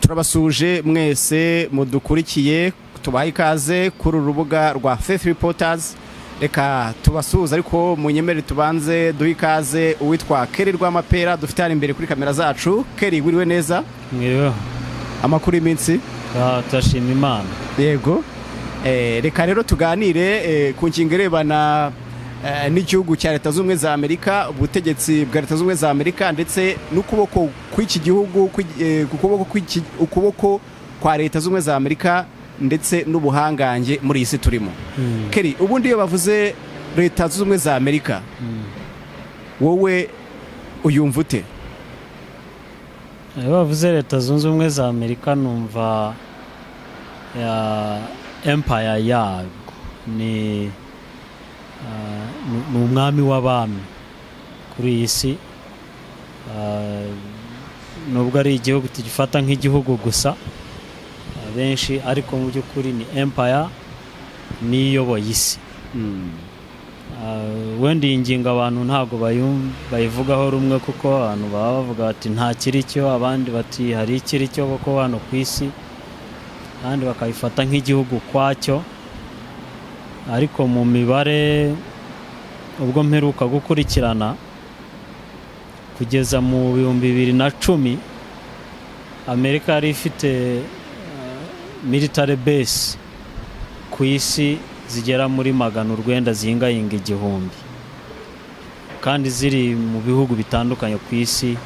Turabasuhuje mwese mudukurikiye, tubaha ikaze kuri uru rubuga rwa Faith Reporters. Reka tubasuhuze, ariko munyemere tubanze duhe ikaze uwitwa Kelly Rwamapera dufite hano imbere kuri kamera zacu. Kelly, wiriwe neza? Mwiriweho. Amakuru y'iminsi? Turashima Imana. Yego. Reka rero tuganire ku ngingo irebana n'igihugu cya Leta Zunze Ubumwe za Amerika, ubutegetsi bwa Leta Zunze Ubumwe za Amerika, ndetse n'ukuboko kw'iki gihugu, ukuboko kwa Leta Zunze Ubumwe za Amerika, ndetse n'ubuhangange muri iyi si turimo. Kelly, ubundi iyo bavuze Leta Zunze Ubumwe za Amerika, wowe uyumva ute? Iyo bavuze Leta Zunze Ubumwe za Amerika, numva ya empire yabwo ni umwami w'abami kuri iyi si. Nubwo ari igihugu tugifata nk'igihugu gusa benshi, ariko mu by'ukuri ni empire niyoboye isi. Wenda iyi ngingo abantu ntabwo bayivugaho rumwe, kuko abantu baba bavuga bati nta kiri cyo, abandi bati hari ikiri cyo kuko hano ku isi, kandi bakayifata nk'igihugu kwacyo. Ariko mu mibare ubwo mperuka gukurikirana, kugeza mu 2010, Amerika yari ifite military base ku isi zigera muri 900 zihingayinga 1000, kandi ziri mu bihugu bitandukanye ku isi,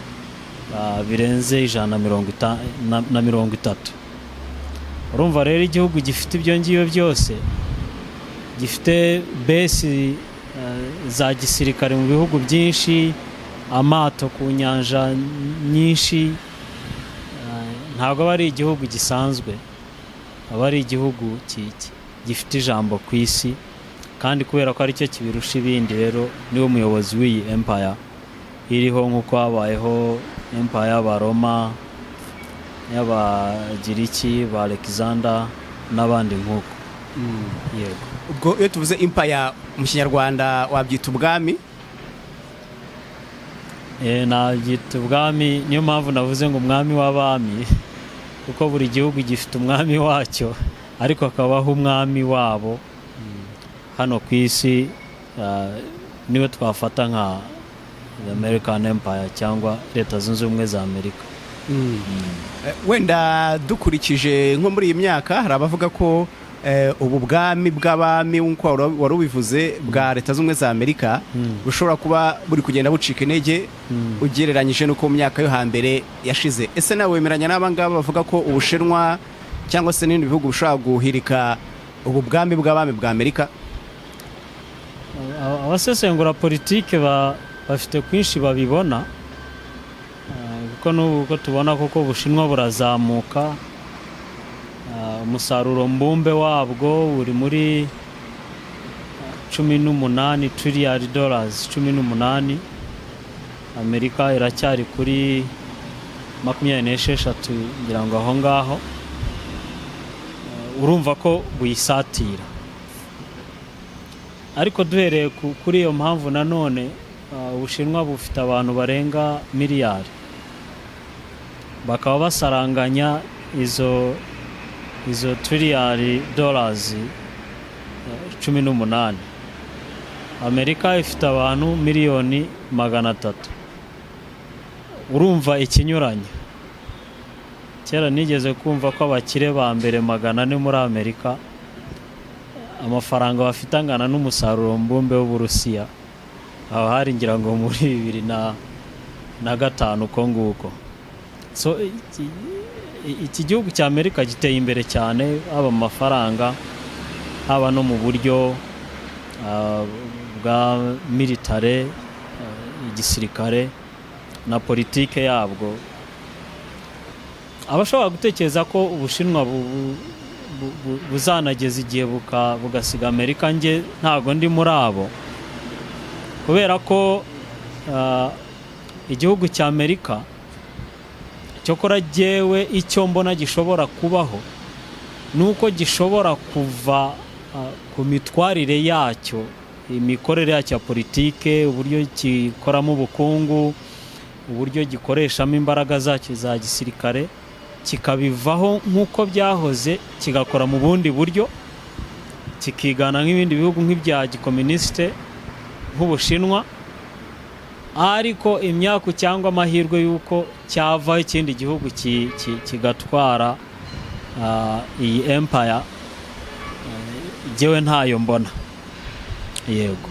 birenze 130. Urumva rero, igihugu gifite ibyo ngibyo byose, gifite base za gisirikare mu bihugu byinshi, amato ku nyanja nyinshi, ntabwo aba ari igihugu gisanzwe, aba ari igihugu gifite ijambo ku isi. Kandi kubera ko aricyo kibirusha ibindi rero, niwe muyobozi w'iyi empire iriho, nk'uko habayeho empire y'Abaroma, y'Abagiriki, ba Alexander n'abandi nk'uko. Yego. Ubwo iyo tuvuze empire mu Kinyarwanda, wabyita ubwami? Nabyita ubwami. Niyo mpamvu navuze ngo umwami w'abami, kuko buri gihugu gifite umwami wacyo, ariko hakabaho umwami wabo hano ku isi, niwe twafata nka the American Empire cyangwa Leta Zunze Ubumwe za Amerika. Wenda dukurikije nko muri iyi myaka, hari abavuga ko ubu bwami bw'abami, nk'uko wari ubivuze, bwa Leta Zunze Ubumwe za Amerika bushobora kuba buri kugenda bucika intege ugereranyije n'uko mu myaka yo hambere yashize. Ese nawe wemeranya n'aba ngaba bavuga ko Ubushinwa cyangwa se n'ibindi bihugu bishobora guhirika ubu bwami bw'abami bwa Amerika? Abasesengura politike bafite kwinshi babibona, kuko n'ubu ko tubona koko Ubushinwa burazamuka, umusaruro mbumbe wabwo uri muri 18 trillion dollars, 18. Amerika iracyari kuri 26, ngira ngo aho ngaho. Urumva ko buyisatira. Ariko duhereye kuri iyo mpamvu nanone, Ubushinwa bufite abantu barenga miliyari, bakaba basaranganya izo trillion dollars 18. Amerika ifite abantu miliyoni 300. Urumva ikinyuranye. Kera nigeze kumva ko abakire ba mbere 400 muri Amerika amafaranga bafite angana n'umusaruro mbumbe w'Uburusiya. Aho hari, ngira ngo, muri 2005 uko nguko. So iki gihugu cya Amerika giteye imbere cyane, haba mu mafaranga, haba no mu buryo bwa military, igisirikare na politike yabwo. Abashobora gutekereza ko Ubushinwa buzanageza igihe bugasiga Amerika, njye ntabwo ndi muri abo, kubera ko igihugu cya Amerika cyokora jyewe icyo mbona gishobora kubaho ni uko gishobora kuva ku mitwarire yacyo, imikorere yacyo ya politike, uburyo gikoramo ubukungu, uburyo gikoreshamo imbaraga zacyo za gisirikare. Kikabivaho nk'uko byahoze, kigakora mu bundi buryo, kikigana nk'ibindi bihugu nk'ibya gikominisite nk'Ubushinwa. Ariko imyaku cyangwa amahirwe y'uko cyavaho ikindi gihugu kigatwara iyi empire, jyewe ntayo mbona, yego.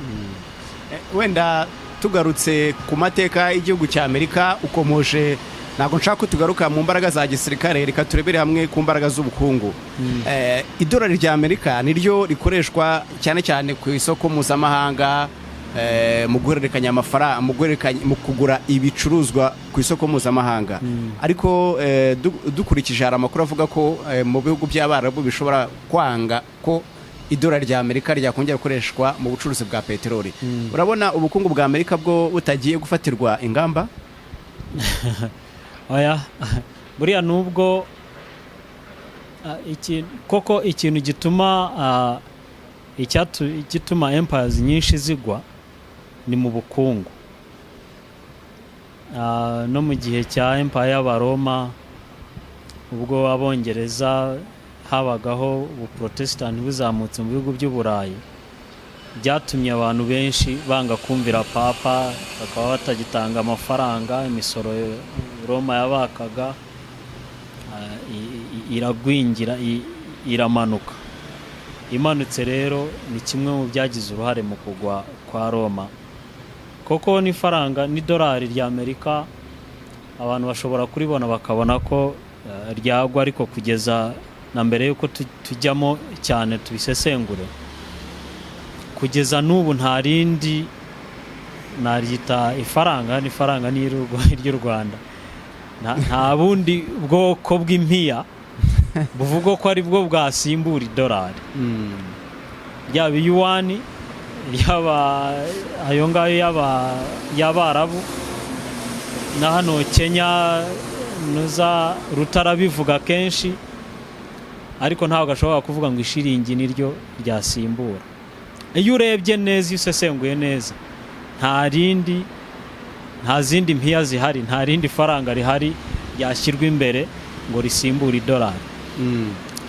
Wenda tugarutse ku mateka y'igihugu cya Amerika ukomoje, ntabwo nshaka ko tugaruka mu mbaraga za gisirikare, reka turebere hamwe ku mbaraga z'ubukungu. Idolari rya Amerika niryo rikoreshwa cyane cyane ku isoko mpuzamahanga, mu guhererekanya amafaranga, mu guhererekanya, mu kugura ibicuruzwa ku isoko mpuzamahanga. Ariko dukurikije, hari amakuru avuga ko mu bihugu by'Abarabu bishobora kwanga ko idolari rya Amerika ryakongera gukoreshwa mu bucuruzi bwa peteroli. Urabona ubukungu bwa Amerika bwo butagiye gufatirwa ingamba? Oya, buriya nubwo koko ikintu gituma gituma empires nyinshi zigwa ni mu bukungu. No mu gihe cya empire y'Abaroma, ubwo Abongereza habagaho ubuprotesitanti buzamutse mu bihugu by'Uburayi, byatumye abantu benshi banga kumvira papa, bakaba batagitanga amafaranga, imisoro Roma yabakaga, iragwingira, iramanuka. Imanutse rero ni kimwe mu byagize uruhare mu kugwa kwa Roma. Koko n'ifaranga n'idolari rya Amerika abantu bashobora kuribona bakabona ko ryagwa, ariko kugeza na mbere y'uko tujyamo cyane tubisesengure, kugeza n'ubu nta rindi naryita ifaranga, n'ifaranga ni iry'u Rwanda. Nta bundi bwoko bw'impiya buvugwa ko ari bwo bwasimbura idolari, ryaba iyuwani, ryaba ayo ngayo y'Abarabu. Na hano Kenya nuza rutarabivuga kenshi, ariko ntabwo ashobora kuvuga ngo ishiringi niryo ryasimbura. Iyo urebye neza, iyo usesenguye neza, nta rindi, nta zindi mpiya zihari, nta rindi faranga rihari ryashyirwa imbere ngo risimbure idolari.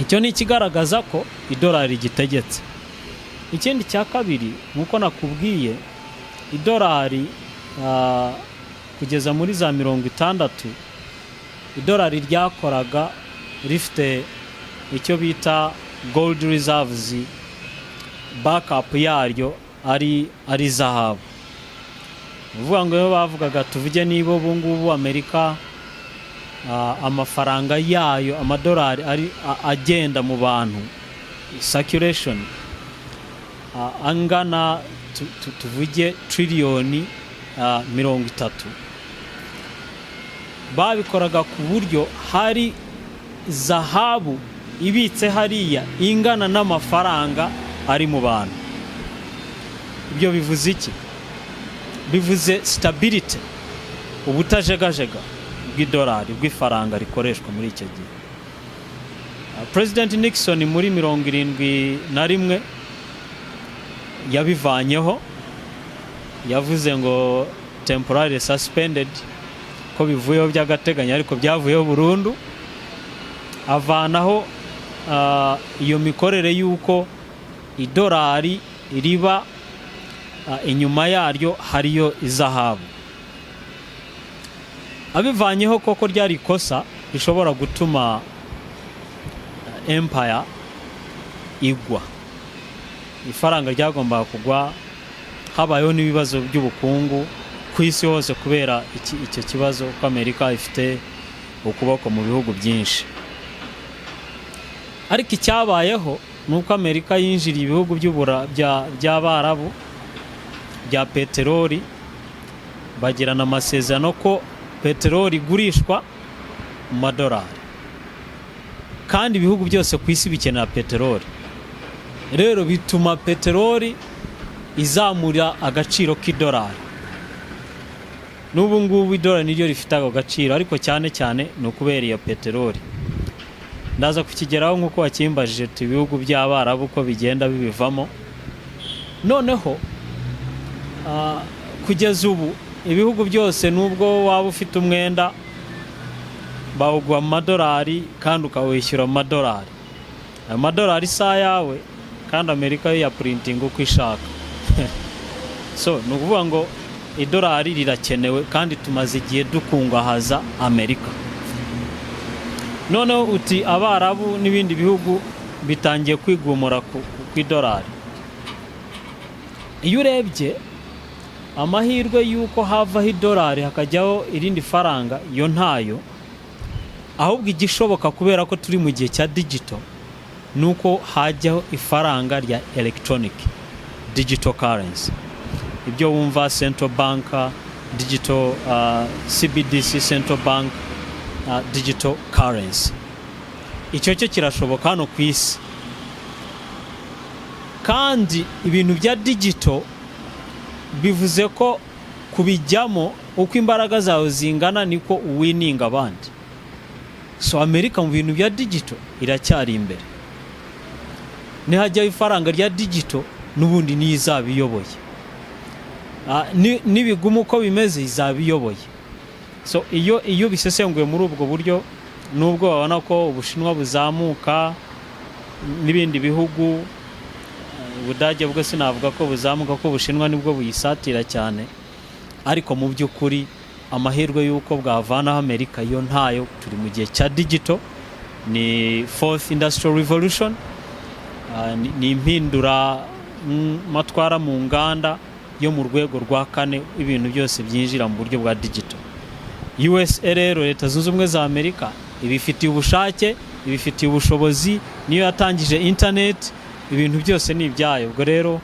Icyo ni ikigaragaza ko idolari rigitegetse. Ikindi cya kabiri, nk'uko nakubwiye, idolari kugeza muri za 60 idolari ryakoraga rifite icyo bita gold reserves, backup yaryo ari zahabu. Ni ukuvuga ngo iyo bavugaga, tuvuge niba ubu ngubu Amerika amafaranga yayo, amadolari ari agenda mu bantu, circulation, angana tuvuge triliyoni 30, babikoraga ku buryo hari zahabu ibitse hariya ingana n'amafaranga ari mu bantu. Ibyo bivuze iki? Bivuze stability, ubutajegajega bw'idolari, bw'ifaranga rikoreshwa muri icyo gihe. President Nixon muri 71 yabivanyeho, yavuze ngo temporary suspended, ko bivuyeho by'agateganyo, ariko byavuyeho burundu. Avanaho iyo mikorere y'uko idolari riba inyuma yaryo hariyo izahabu. Abivanyeho koko ryari ikosa rishobora gutuma empire igwa. Ifaranga ryagombaga kugwa, habayeho n'ibibazo by'ubukungu ku isi hose kubera icyo kibazo, ko Amerika ifite ukuboko mu bihugu byinshi. Ariko icyabayeho ni uko Amerika yinjiriye ibihugu by'Abarabu bya peteroli, bagirana amasezerano ko peteroli igurishwa mu madolari, kandi ibihugu byose ku isi bikenera peteroli. Rero bituma peteroli izamura agaciro k'idolari. N'ubu ngubu idolari niryo rifite ako gaciro, ariko cyane cyane ni ukubera iyo peteroli. Ndaza kukigeraho nk'uko wakimbajije, ibihugu by'Abarabu uko bigenda bibivamo. Noneho kugeza ubu ibihugu byose, nubwo waba ufite umwenda Bawuguha mu madolari kandi ukawishyura mu madolari. Ayo madolari si ayawe, kandi Amerika yo yaprintinga uko ishaka. So ni ukuvuga ngo idolari rirakenewe, kandi tumaze igihe dukungahaza Amerika. Noneho uti Abarabu n'ibindi bihugu bitangiye kwigumura ku idolari. Iyo urebye amahirwe y'uko havaho idolari hakajyaho irindi faranga, yo ntayo. Ahubwo igishoboka, kubera ko turi mu gihe cya digital, ni uko hajyaho ifaranga rya electronic digital currency, ibyo wumva central bank digital, CBDC, central bank digital currency. Icyo cyo kirashoboka hano ku isi, kandi ibintu bya digital bivuze ko kubijyamo, uko imbaraga zawe zingana niko uwininga abandi. So Amerika mu bintu bya digital iracyari imbere. Nihajyaho ifaranga rya digital, n'ubundi niyo izaba iyoboye. Nibiguma uko bimeze, izaba iyoboye. So iyo bisesenguye muri ubwo buryo, nubwo babona ko Ubushinwa buzamuka n'ibindi bihugu, Ubudage bwo sinavuga ko buzamuka, ko Ubushinwa nibwo buyisatira cyane, ariko mu by'ukuri amahirwe y'uko bwavanaho Amerika yo ntayo. Turi mu gihe cya digital, ni fourth industrial revolution, ni impindura matwara mu nganda yo mu rwego rwa kane, ibintu byose byinjira mu buryo bwa digital. USA rero, Leta Zunze Ubumwe za Amerika, ibifitiye ubushake, ibifitiye ubushobozi, niyo yatangije internet, ibintu byose ni ibyayo. Ubwo rero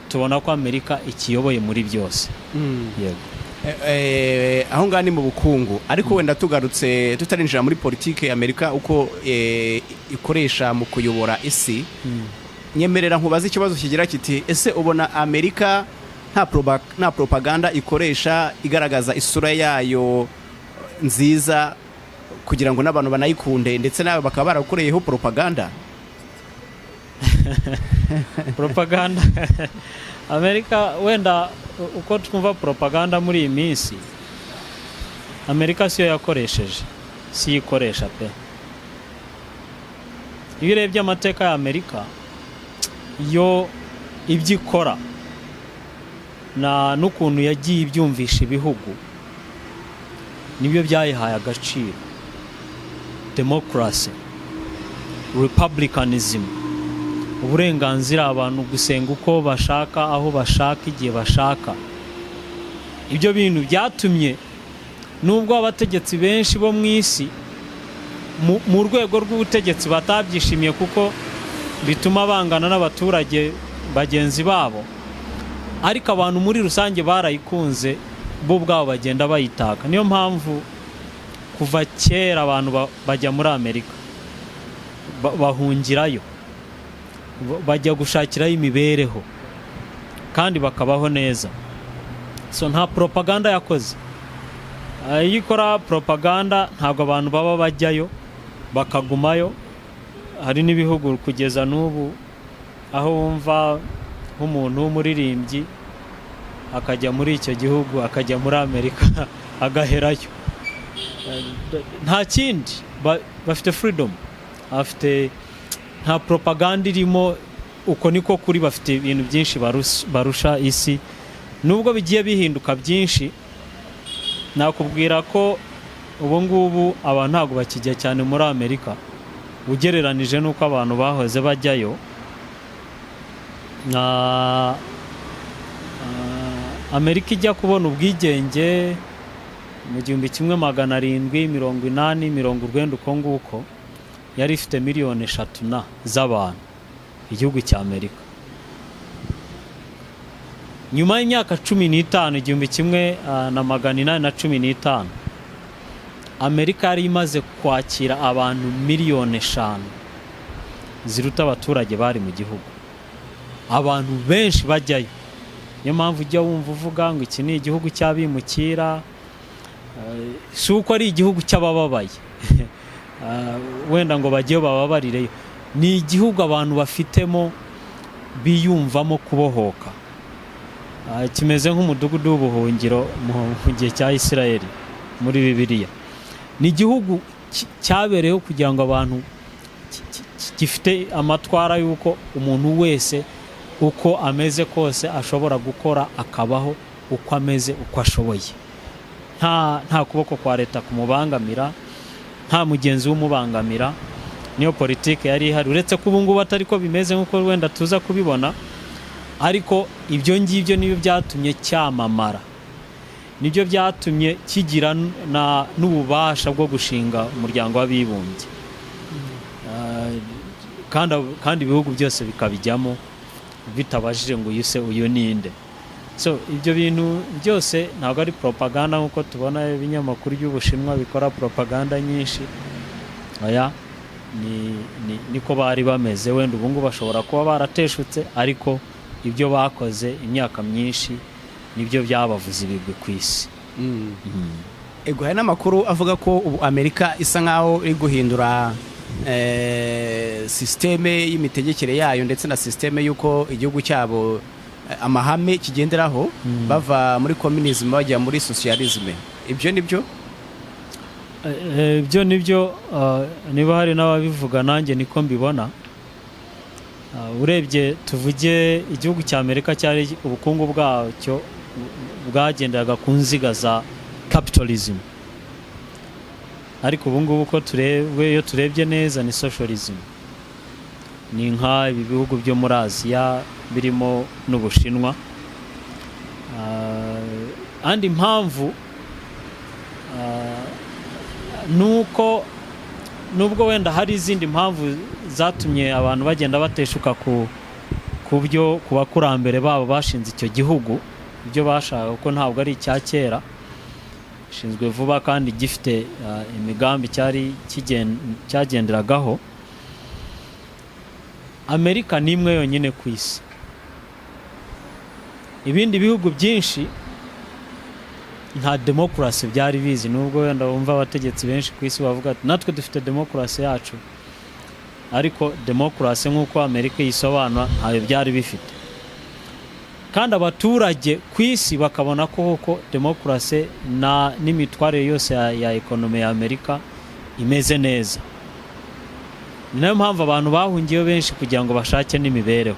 tubona ko Amerika ikiyoboye muri byose, yego. Aho ngaho ni mu bukungu, ariko wenda tugarutse tutarinjira muri politiki ya Amerika uko ikoresha mu kuyobora isi, nyemerera nkubaze ikibazo kigira kiti: ese ubona Amerika nta propaganda ikoresha igaragaza isura yayo nziza kugira ngo n'abantu banayikunde, ndetse nawe bakaba barakoreyeho propaganda? Propaganda, Amerika, wenda uko twumva propaganda muri iyi minsi, Amerika siyo yakoresheje, siyo ikoresha pe. Iyo urebye amateka ya Amerika, yo ibyo ikora na n'ukuntu yagiye ibyumvisha ibihugu, nibyo byayihaye agaciro: demokarasi, republicanism, uburenganzira abantu gusenga uko bashaka, aho bashaka, igihe bashaka. Ibyo bintu byatumye, nubwo abategetsi benshi bo mu isi mu rwego rw'ubutegetsi batabyishimiye, kuko bituma bangana n'abaturage bagenzi babo, ariko abantu muri rusange barayikunze, bo ubwabo bagenda bayitaka. Niyo mpamvu kuva kera abantu bajya muri Amerika, bahungirayo, bajya gushakirayo imibereho kandi bakabaho neza. So nta propaganda yakoze. Iyo ikora propaganda, ntabwo abantu baba bajyayo bakagumayo. Hari n'ibihugu kugeza n'ubu aho wumva nk'umuntu w'umuririmbyi akajya muri icyo gihugu, akajya muri Amerika, agaherayo. Nta kindi, bafite freedom, bafite, nta propaganda irimo, uko niko kuri. Bafite ibintu byinshi barusha isi, nubwo bigiye bihinduka byinshi. Nakubwira ko ubu ngubu abantu ntabwo bakijya cyane muri Amerika ugereranije n'uko abantu bahoze bajyayo. Amerika ijya kubona ubwigenge mu 1780, 90 uko nguko, yari ifite miliyoni 3 na z'abantu, igihugu cya Amerika. Nyuma y'imyaka 15, 1815, Amerika yari imaze kwakira abantu miliyoni 5 ziruta abaturage bari mu gihugu. Abantu benshi bajyayo. Niyo mpamvu ujya wumva uvuga ngo iki ni igihugu cy'abimukira. Si uko ari igihugu cy'abababaye, wenda ngo bajyeyo bababarireyo. Ni igihugu abantu bafitemo, biyumvamo kubohoka. Kimeze nk'umudugudu w'ubuhungiro mu gihe cya Isirayeli muri Bibiliya. Ni igihugu Cyabereyeho kugira ngo abantu gifite amatwara y'uko umuntu wese uko ameze kose ashobora gukora, akabaho uko ameze, uko ashoboye, nta kuboko kwa leta kumubangamira, nta mugenzi w'umubangamira. Niyo politiki yari ihari, uretse ko ubu ngubu atari ko bimeze nk'uko wenda tuza kubibona. Ariko ibyo ngibyo nibyo byatumye cyamamara, nibyo byatumye kigira n'ububasha bwo gushinga Umuryango w'Abibumbye, kandi ibihugu byose bikabijyamo bitabajije ngo uyu se uyu ninde. So ibyo bintu byose ntabwo ari propaganda nk'uko tubona ibinyamakuru by'Ubushinwa bikora propaganda nyinshi. Oya, niko bari bameze. Wenda ubu ngubu bashobora kuba barateshutse, ariko ibyo bakoze imyaka myinshi nibyo byabavuze ibigwi ku isi. Ego, hari n'amakuru avuga ko ubu Amerika isa nkaho iri guhindura système y'imitegekere yayo, ndetse na système y'uko igihugu cyabo, amahame kigenderaho, bava muri communism bajya muri socialisme. Ibyo ni byo? Ibyo nibyo, niba hari n'ababivuga, nanjye niko mbibona. Urebye, tuvuge igihugu cya Amerika, cyari ubukungu bwacyo bwagenderaga ku nziga za capitalism, ariko ubu ngubu uko turebe, iyo turebye neza, ni socialism. Ni nka ibi bihugu byo muri Aziya birimo n'Ubushinwa. Andi impamvu nuko nubwo wenda hari izindi mpamvu zatumye abantu bagenda bateshuka ku byo ku bakurambere babo bashinze icyo gihugu, ibyo bashaka, kuko ntabwo ari icya kera, gishinzwe vuba kandi gifite imigambi cyari cyagenderagaho. Amerika ni imwe yonyine ku isi. Ibindi bihugu byinshi nta demokarasi byari bizi, nubwo wenda wumva abategetsi benshi ku isi bavuga ati natwe dufite demokarasi yacu, ariko demokarasi nk'uko Amerika yisobanura ntayo byari bifite. Kandi abaturage ku isi bakabona ko koko demokarasi na n'imitwarire yose ya economy ya Amerika imeze neza. Ni nayo mpamvu abantu bahungiyeyo benshi kugira ngo bashake n'imibereho.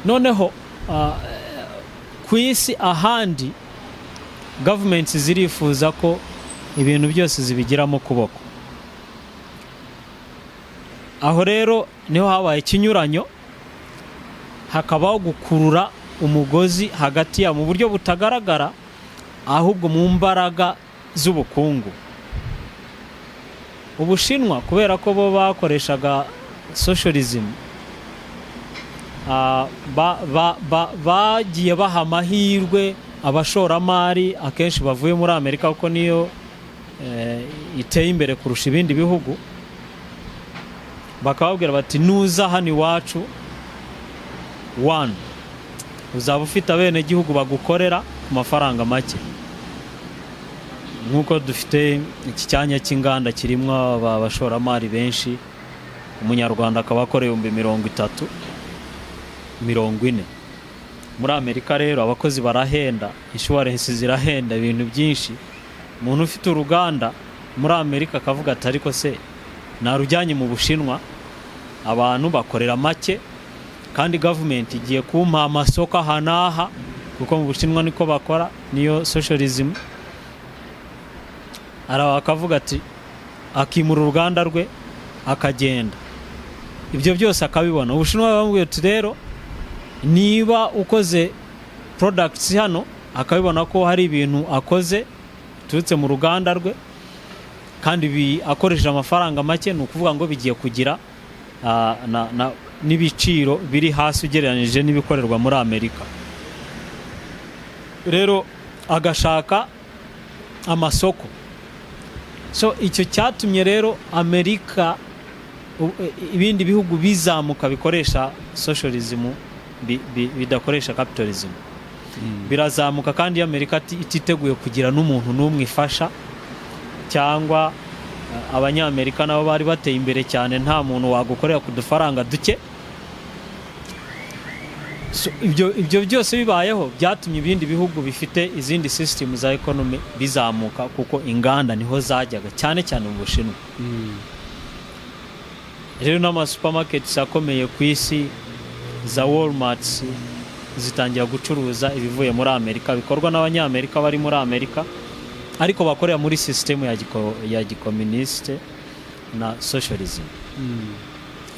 Noneho ku isi ahandi gavumenti zirifuza ko ibintu byose zibigiramo ukuboko. Aho rero niho habaye ikinyuranyo, hakabaho gukurura umugozi hagati yabo mu buryo butagaragara, ahubwo mu mbaraga z'ubukungu. Ubushinwa, kubera ko bo bakoreshaga socialism, bagiye baha amahirwe abashoramari akenshi bavuye muri Amerika, kuko niyo iteye imbere kurusha ibindi bihugu. Bakababwira bati nuza hano iwacu, one, uzaba ufite abenegihugu bagukorera ku mafaranga make, nk'uko dufite iki cyanya cy'inganda kirimo aba bashoramari benshi, Umunyarwanda akaba akora 30,000, 40. Muri Amerika rero abakozi barahenda, insurance zirahenda, ibintu byinshi. Umuntu ufite uruganda muri Amerika akavuga ati ariko se narujyanye mu Bushinwa, abantu bakorera make, kandi gavumenti igiye kumpa amasoko aha n'aha, kuko mu Bushinwa niko bakora, niyo socialism. Araba akavuga ati, akimura uruganda rwe akagenda. Ibyo byose akabibona. Ubushinwa bamubwiye ati rero niba ukoze products hano, akabibona ko hari ibintu akoze biturutse mu ruganda rwe kandi akoresheje amafaranga make, ni ukuvuga ngo bigiye kugira n'ibiciro biri hasi ugereranyije n'ibikorerwa muri Amerika. Rero agashaka amasoko. So icyo cyatumye rero Amerika, ibindi bihugu bizamuka bikoresha socialism, bidakoresha capitalism, birazamuka. Kandi iyo Amerika ititeguye kugira n'umuntu n'umwe ifasha, cyangwa Abanyamerika nabo bari bateye imbere cyane, nta muntu wagukorera ku dufaranga duke. So So, ibyo byose bibayeho byatumye ibindi bihugu bifite izindi system za economy bizamuka, kuko inganda niho zajyaga, cyane cyane mu Bushinwa. Rero n'ama supermarkets akomeye ku isi, za Walmart, zitangira gucuruza ibivuye muri Amerika, bikorwa n'Abanyamerika bari muri Amerika, ariko bakorera muri sisitemu ya gikominisite na socialism.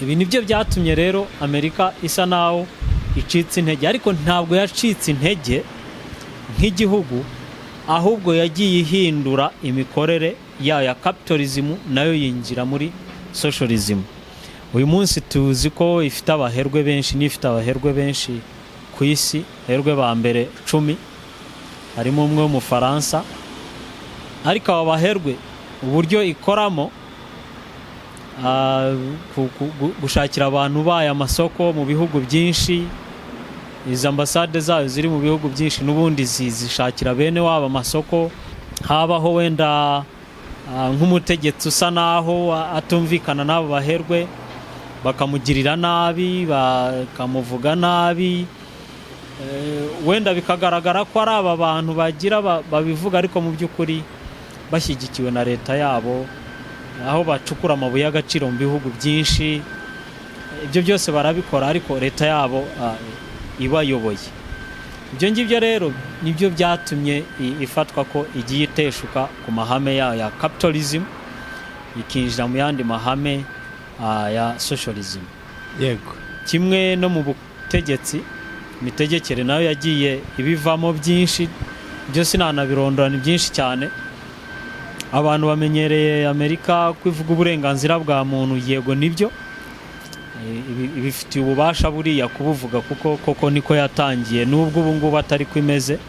Ibi nibyo byatumye rero Amerika isa naho icitse intege, ariko ntabwo yacitse intege nk'igihugu, ahubwo yagiye ihindura imikorere yayo ya capitalism, nayo yinjira muri socialism. Uyu munsi tuzi ko ifite abaherwe benshi, n'ifite abaherwe benshi ku isi, abaherwe ba mbere 10 harimo umwe w'Umufaransa. Ariko aba baherwe, uburyo ikoramo gushakira abantu bayo amasoko mu bihugu byinshi, izi ambasade zayo ziri mu bihugu byinshi n'ubundi zishakira bene wabo amasoko. Habaho wenda nk'umutegetsi usa naho atumvikana n'abo baherwe, bakamugirira nabi, bakamuvuga nabi. Wenda bikagaragara ko ari aba bantu bagira babivuga, ariko mu by'ukuri bashyigikiwe na leta yabo, aho bacukura amabuye y'agaciro mu bihugu byinshi. Ibyo byose barabikora, ariko leta yabo ibayoboye. Ibyo ngibyo rero nibyo byatumye ifatwa ko igiye iteshuka ku mahame yayo ya capitalism, ikinjira mu yandi mahame ya socialism. Kimwe no mu butegetsi, imitegekere nayo yagiye ibivamo byinshi, byo sinanabirondora, ni byinshi cyane. Abantu bamenyereye Amerika ko ivuga uburenganzira bwa muntu. Yego, nibyo, ibifitiye ububasha buriya kubuvuga, kuko koko niko yatangiye, nubwo ubu ngubu atari ko imeze.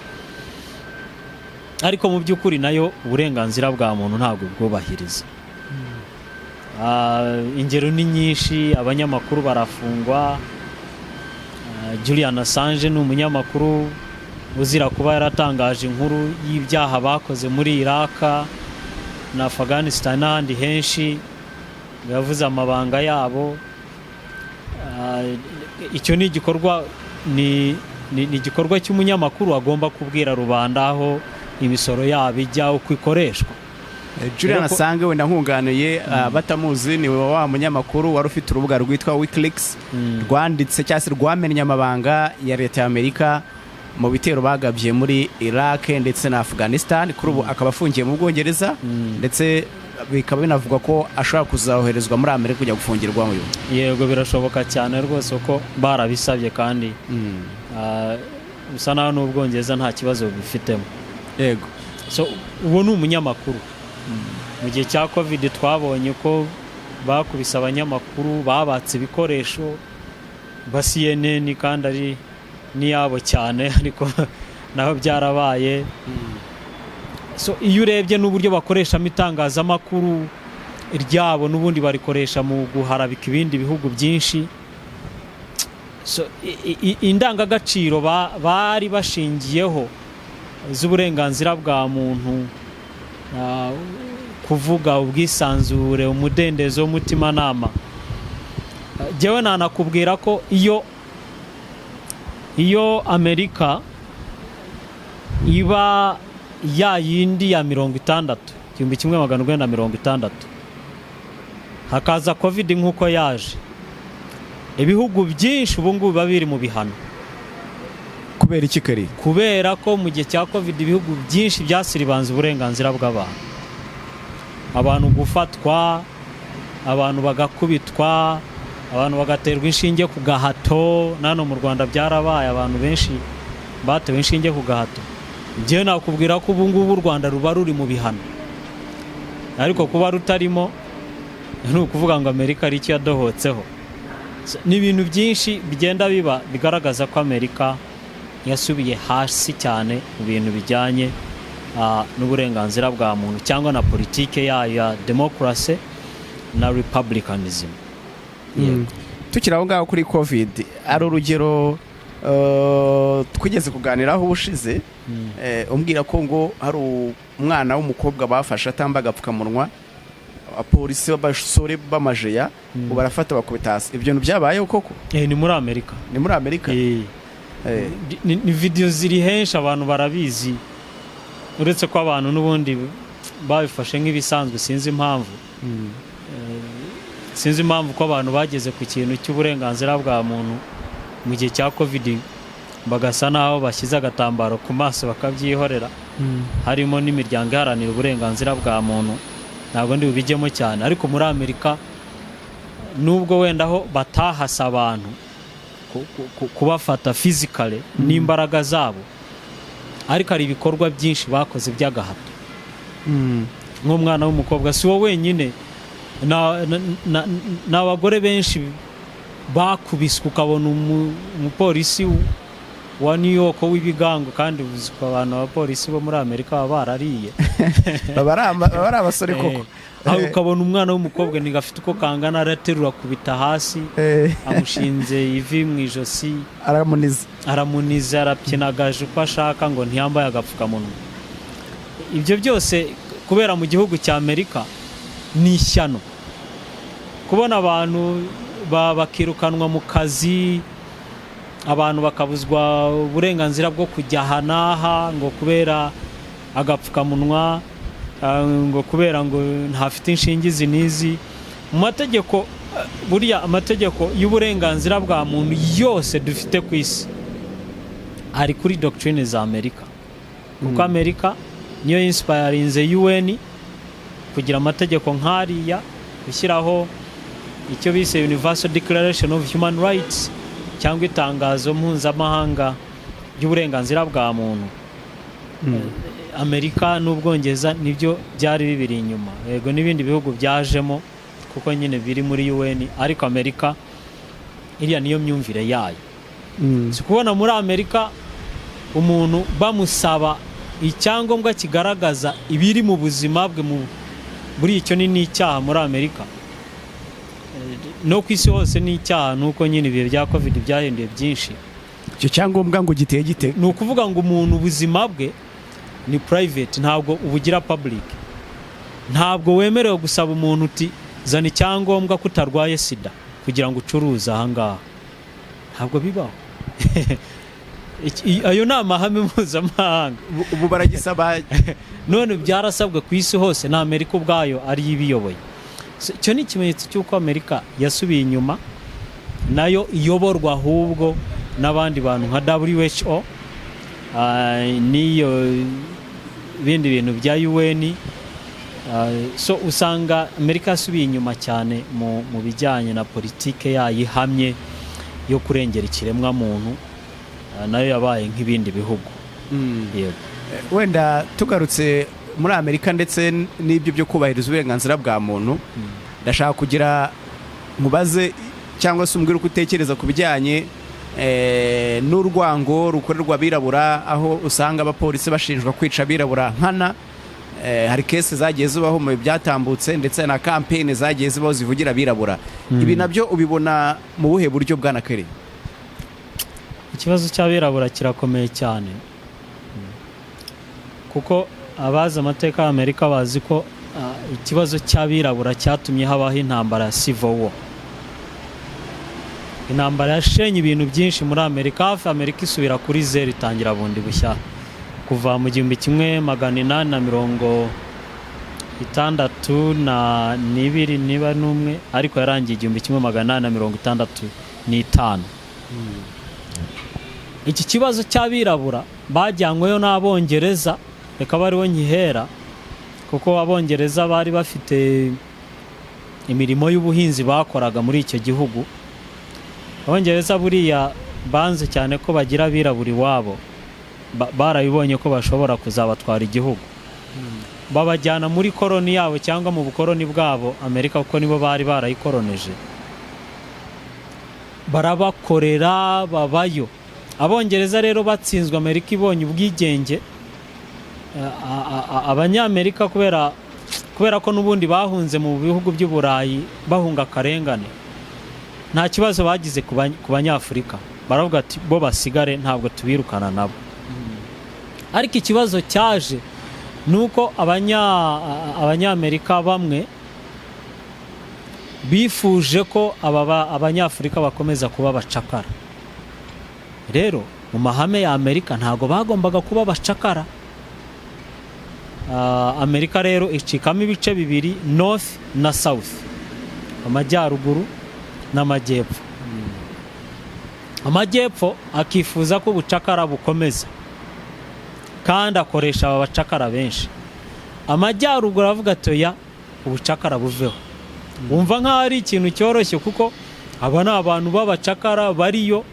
Ariko mu by'ukuri nayo uburenganzira bwa muntu ntabwo bwubahiriza. Ingero ni nyinshi, abanyamakuru barafungwa. Julian Assange ni umunyamakuru uzira kuba yaratangaje inkuru y'ibyaha bakoze muri Iraq na Afghanistan n'ahandi henshi, yavuze amabanga yabo. Icyo ni igikorwa ni igikorwa cy'umunyamakuru, agomba kubwira rubanda aho imisoro yabo ijya, uko ikoreshwa. Julian Rero Assange, wenda nkunganiye batamuzi, ni wa munyamakuru wari ufite urubuga rwitwa WikiLeaks, rwanditse cyangwa se rwamennye amabanga ya leta ya Amerika mu bitero bagabye muri Iraq ndetse na Afghanistan. Kuri ubu akaba afungiye mu Bwongereza, ndetse bikaba binavugwa ko ashobora kuzahoherezwa muri Amerika kujya gufungirwayo. Yego, birashoboka cyane rwose ko barabisabye, kandi bisa naho n'Ubwongereza nta kibazo bifitemo. So, uwo ni umunyamakuru. Mu gihe cya COVID twabonye ko bakubise abanyamakuru, babatse ibikoresho ba CNN, kandi ari n'iyabo cyane, ariko naho byarabaye. So, iyo urebye n'uburyo bakoreshamo itangazamakuru ryabo, n'ubundi barikoresha mu guharabika ibindi bihugu byinshi. So, indangagaciro bari bashingiyeho z'uburenganzira bwa muntu, kuvuga, ubwisanzure, umudendezo w'umutimanama. Jyewe nanakubwira ko iyo Amerika iba ya yindi ya 60, 1960, hakaza COVID nk'uko yaje, ibihugu byinshi ubu ngubu biba biri mu bihano. Kubera iki kari? Kubera ko mu gihe cya COVID ibihugu byinshi byasiribanze uburenganzira bw'abantu, abantu gufatwa, abantu bagakubitwa, abantu bagaterwa inshinge ku gahato. Nano mu Rwanda byarabaye, abantu benshi batewe inshinge ku gahato. Njyewe nakubwira ko ubu ngubu u Rwanda ruba ruri mu bihano, ariko kuba rutarimo ni ukuvuga ngo Amerika ari icyo yadohotseho. Ni ibintu byinshi bigenda biba bigaragaza ko Amerika yasubiye hasi cyane mu bintu bijyanye n'uburenganzira bwa muntu cyangwa na politike yayo ya demokarasi na republicanism. Yego. Tukiri aho ngaho kuri COVID, ari urugero twigeze kuganiraho ubushize, umbwira ko ngo hari umwana w'umukobwa bafashe atambaye agapfukamunwa, abapolisi b'abasore b'amajeya ngo barafata bakubita hasi. Ibyo bintu byabayeho koko? Ni muri Amerika. Ni muri Amerika? Eh, Ni video ziri henshi, abantu barabizi, uretse ko abantu n'ubundi babifashe nk'ibisanzwe. Sinzi impamvu, sinzi impamvu ko abantu bageze ku kintu cy'uburenganzira bwa muntu mu gihe cya COVID bagasa n'aho bashyize agatambaro ku maso bakabyihorera, harimo n'imiryango iharanira uburenganzira bwa muntu. Ntabwo ndi bubijyemo cyane, ariko muri Amerika, nubwo wenda aho batahasa abantu kubafata physically n'imbaraga zabo, ariko hari ibikorwa byinshi bakoze by'agahato. Nk'umwana w'umukobwa, si wowe wenyine, ni abagore benshi bakubiswe, ukabona umupolisi wa New York w'ibigango, kandi uzi ko abantu, abapolisi bo muri Amerika baba barariye. Baba ari abasore koko. Aho ukabona umwana w'umukobwa ntigafite uko kangana, araterura, akubita hasi, amushinze ivi mu ijosi, aramuniza. Aramuniza, arapyinagaje uko ashaka ngo ntiyambaye agapfukamunwa. Ibyo byose kubera mu gihugu cya Amerika ni ishyano kubona abantu bakirukanwa mu kazi, abantu bakabuzwa uburenganzira bwo kujya aha n'aha ngo kubera agapfukamunwa, ngo kubera ngo ntafite inshinge izi n'izi. Mu mategeko, buriya amategeko y'uburenganzira bwa muntu yose dufite ku isi ari kuri doctrine za Amerika, kuko Amerika niyo inspirinze UN kugira amategeko nk'ariya, gushyiraho icyo bise Universal Declaration of Human Rights cyangwa itangazo mpuzamahanga ry'uburenganzira bwa muntu. Amerika n'Ubwongereza nibyo byari bibiri inyuma, yego n'ibindi bihugu byajemo kuko nyine biri muri UN, ariko Amerika iriya niyo myumvire yayo. Si kubona muri Amerika umuntu bamusaba icyangombwa kigaragaza ibiri mu buzima bwe, mu buri icyo ni n'icyaha muri Amerika. No ku isi hose ni icyaha, nuko nyine ibihe bya COVID byahinduye byinshi. Icyo cyangombwa ngo giteye gite? Ni ukuvuga ngo umuntu ubuzima bwe ni private, ntabwo ubugira public. Ntabwo wemerewe gusaba umuntu uti: "Zana icyangombwa ko utarwaye sida kugira ngo ucuruze aha ngaha." Ntabwo bibaho. Ayo ni amahame mpuzamahanga. Ubu baragisaba? None byarasabwe ku isi hose, na Amerika ubwayo ariyo ibiyoboye. So, icyo ni ikimenyetso cy'uko Amerika yasubiye inyuma, nayo iyoborwa ahubwo n'abandi bantu nka WHO, n'iyo bindi bintu bya UN. So usanga Amerika yasubiye inyuma cyane mu bijyanye na politike yayo ihamye yo kurengera ikiremwamuntu. Nayo yabaye nk'ibindi bihugu. Yego. Wenda tugarutse muri Amerika ndetse n'ibyo byo kubahiriza uburenganzira bwa muntu, ndashaka kugira nkubaze cyangwa se umbwire uko utekereza ku bijyanye n'urwango rukorerwa abirabura, aho usanga abapolisi bashinjwa kwica abirabura nkana. Hari case zagiye zibaho mu byatambutse, ndetse na campaign zagiye zibaho zivugira abirabura. Ibi nabyo ubibona mu buhe buryo, bwana Kelly? Ikibazo cy'abirabura kirakomeye cyane, kuko abazi amateka y'Amerika bazi ko ikibazo cy'abirabura cyatumye habaho intambara ya Civil War, intambara yashenye ibintu byinshi muri Amerika. Hafi Amerika isubira kuri zeru, itangira bundi bushya kuva mu 1862 niba n'umwe, ariko yarangiye 1865. Iki kibazo cy'abirabura bajyanyweyo n'Abongereza, reka bariho nkihera, kuko Abongereza bari bafite imirimo y'ubuhinzi bakoraga muri icyo gihugu. Abongereza buriya banze cyane ko bagira abirabura iwabo. Barabibonye ko bashobora kuzabatwara igihugu, babajyana muri koroni yabo cyangwa mu bukoroni bwabo Amerika, kuko nibo bari barayikoroneje. Barabakorera, babayo. Abongereza rero batsinzwe, Amerika ibonye ubwigenge, Abanyamerika kubera ko n'ubundi bahunze mu bihugu by'Uburayi bahunga akarengane, nta kibazo bagize ku Banyafurika. Baravuga ati: "Bo basigare, ntabwo tubirukana nabo." Ariko ikibazo cyaje ni uko Abanyamerika bamwe bifuje ko aba Abanyafurika bakomeza kuba abacakara. Rero Mu mahame ya Amerika ntabwo bagombaga kuba abacakara. Amerika rero icikamo ibice bibiri, North na South, amajyaruguru n'amajyepfo. Amajyepfo akifuza ko ubucakara bukomeza kandi akoresha aba bacakara benshi. Amajyaruguru aravuga ati: "Oya, ubucakara buveho." Wumva nk'aho ari ikintu cyoroshye, kuko aba ni abantu b'abacakara bariyo.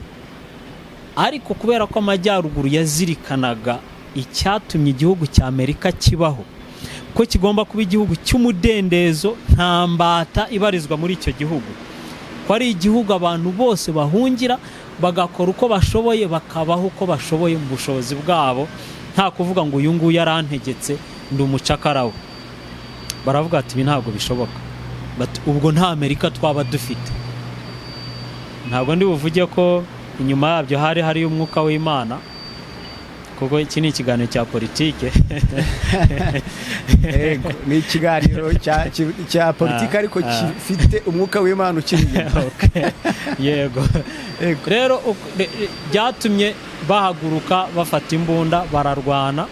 Ariko kubera ko amajyaruguru yazirikanaga icyatumye igihugu cya Amerika kibaho, ko kigomba kuba igihugu cy'umudendezo, nta mbata ibarizwa muri icyo gihugu, ko ari igihugu abantu bose bahungira, bagakora uko bashoboye, bakabaho uko bashoboye mu bushobozi bwabo, nta kuvuga ngo uyu nguyu yarantegetse, ndi umucakara we, baravuga ati: "Ibi ntabwo bishoboka." Bati: "Ubwo nta Amerika twaba dufite." Ntabwo ndi buvuge ko inyuma yabyo hari hariyo umwuka w'Imana, kuko iki ni ikiganiro cya politike. Yego, ni ikiganiro cya politiki, ariko gifite umwuka w'Imana ukiri inyuma. Okay. Yego. Yego. Rero byatumye bahaguruka, bafata imbunda, bararwana.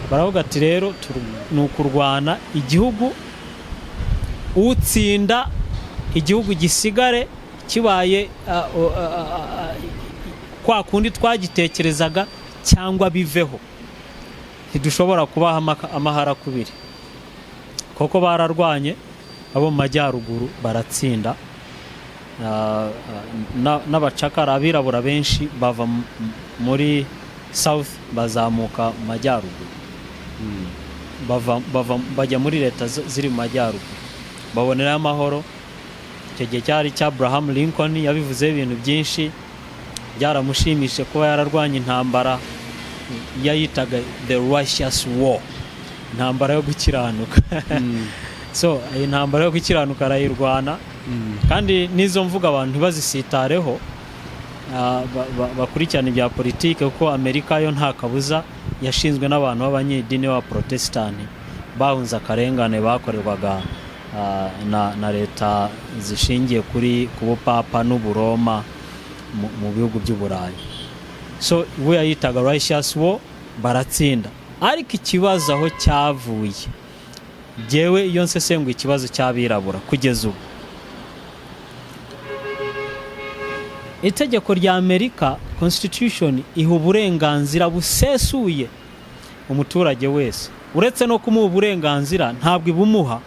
Baravuga ati: "Rero ni ukurwana, igihugu utsinda, igihugu gisigare kibaye kwa kundi twagitekerezaga cyangwa biveho. Ntidushobora kubaha amahara kubiri." Koko bararwanye, abo mu majyaruguru baratsinda. N'abacakara abirabura benshi bava muri South bazamuka mu majyaruguru, bava bajya muri leta ziri mu majyaruguru, babonerayo amahoro. Icyo gihe cyari cya Abraham Lincoln, yabivuzeho ibintu byinshi. Byaramushimishije kuba yararwanye intambara yayitaga the Righteous War, intambara yo gukiranuka. So iyi ntambara yo gukiranuka arayirwana, kandi n'izo mvuga abantu ntibazisitareho, bakurikirana ibya politiki, kuko Amerika yo nta kabuza yashinzwe n'abantu b'abanyedini b'abaprotesitanti bahunze akarengane bakorerwaga na leta zishingiye kuri ku bupapa n'uburoma mu bihugu by'Uburayi. So we yayitaga Righteous War, baratsinda. Ariko ikibazo aho cyavuye, jyewe iyo nsesenguye ikibazo cy'abirabura kugeza ubu, itegeko rya Amerika, constitution, iha uburenganzira busesuye umuturage wese. Uretse no kumuha uburenganzira, ntabwo ibumuha,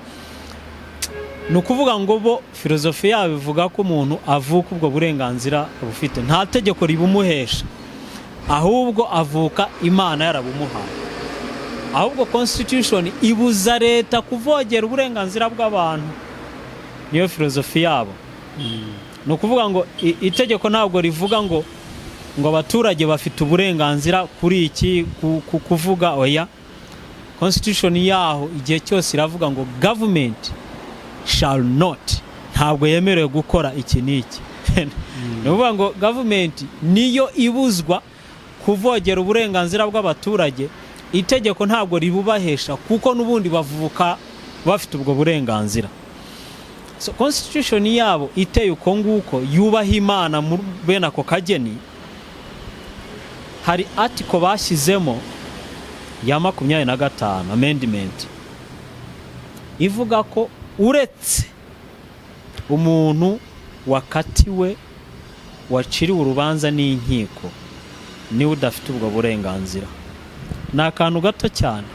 ni ukuvuga ngo bo filozofi yabo ivuga ko umuntu avuka ubwo burenganzira bufite, nta tegeko ribumuhesha, ahubwo avuka Imana yarabumuhaye. Ahubwo constitution ibuza leta kuvogera uburenganzira bw'abantu, niyo filozofi yabo. Ni ukuvuga ngo itegeko ntabwo rivuga ngo abaturage bafite uburenganzira kuri iki, kuvuga, oya. Constitution yaho igihe cyose iravuga ngo government shall not, ntabwo yemerewe gukora iki n'iki. Ni ukuvuga ngo government niyo ibuzwa kuvogera uburenganzira bw'abaturage. Itegeko ntabwo ribubahesha, kuko n'ubundi bavuka bafite ubwo burenganzira. So constitution yabo iteye uko nguko, yubaha Imana muri bene ako kageni. Hari article bashyizemo ya 25 amendment ivuga ko uretse umuntu wakatiwe, waciriwe urubanza n'inkiko, niwe udafite ubwo burenganzira. Ni akantu gato cyane.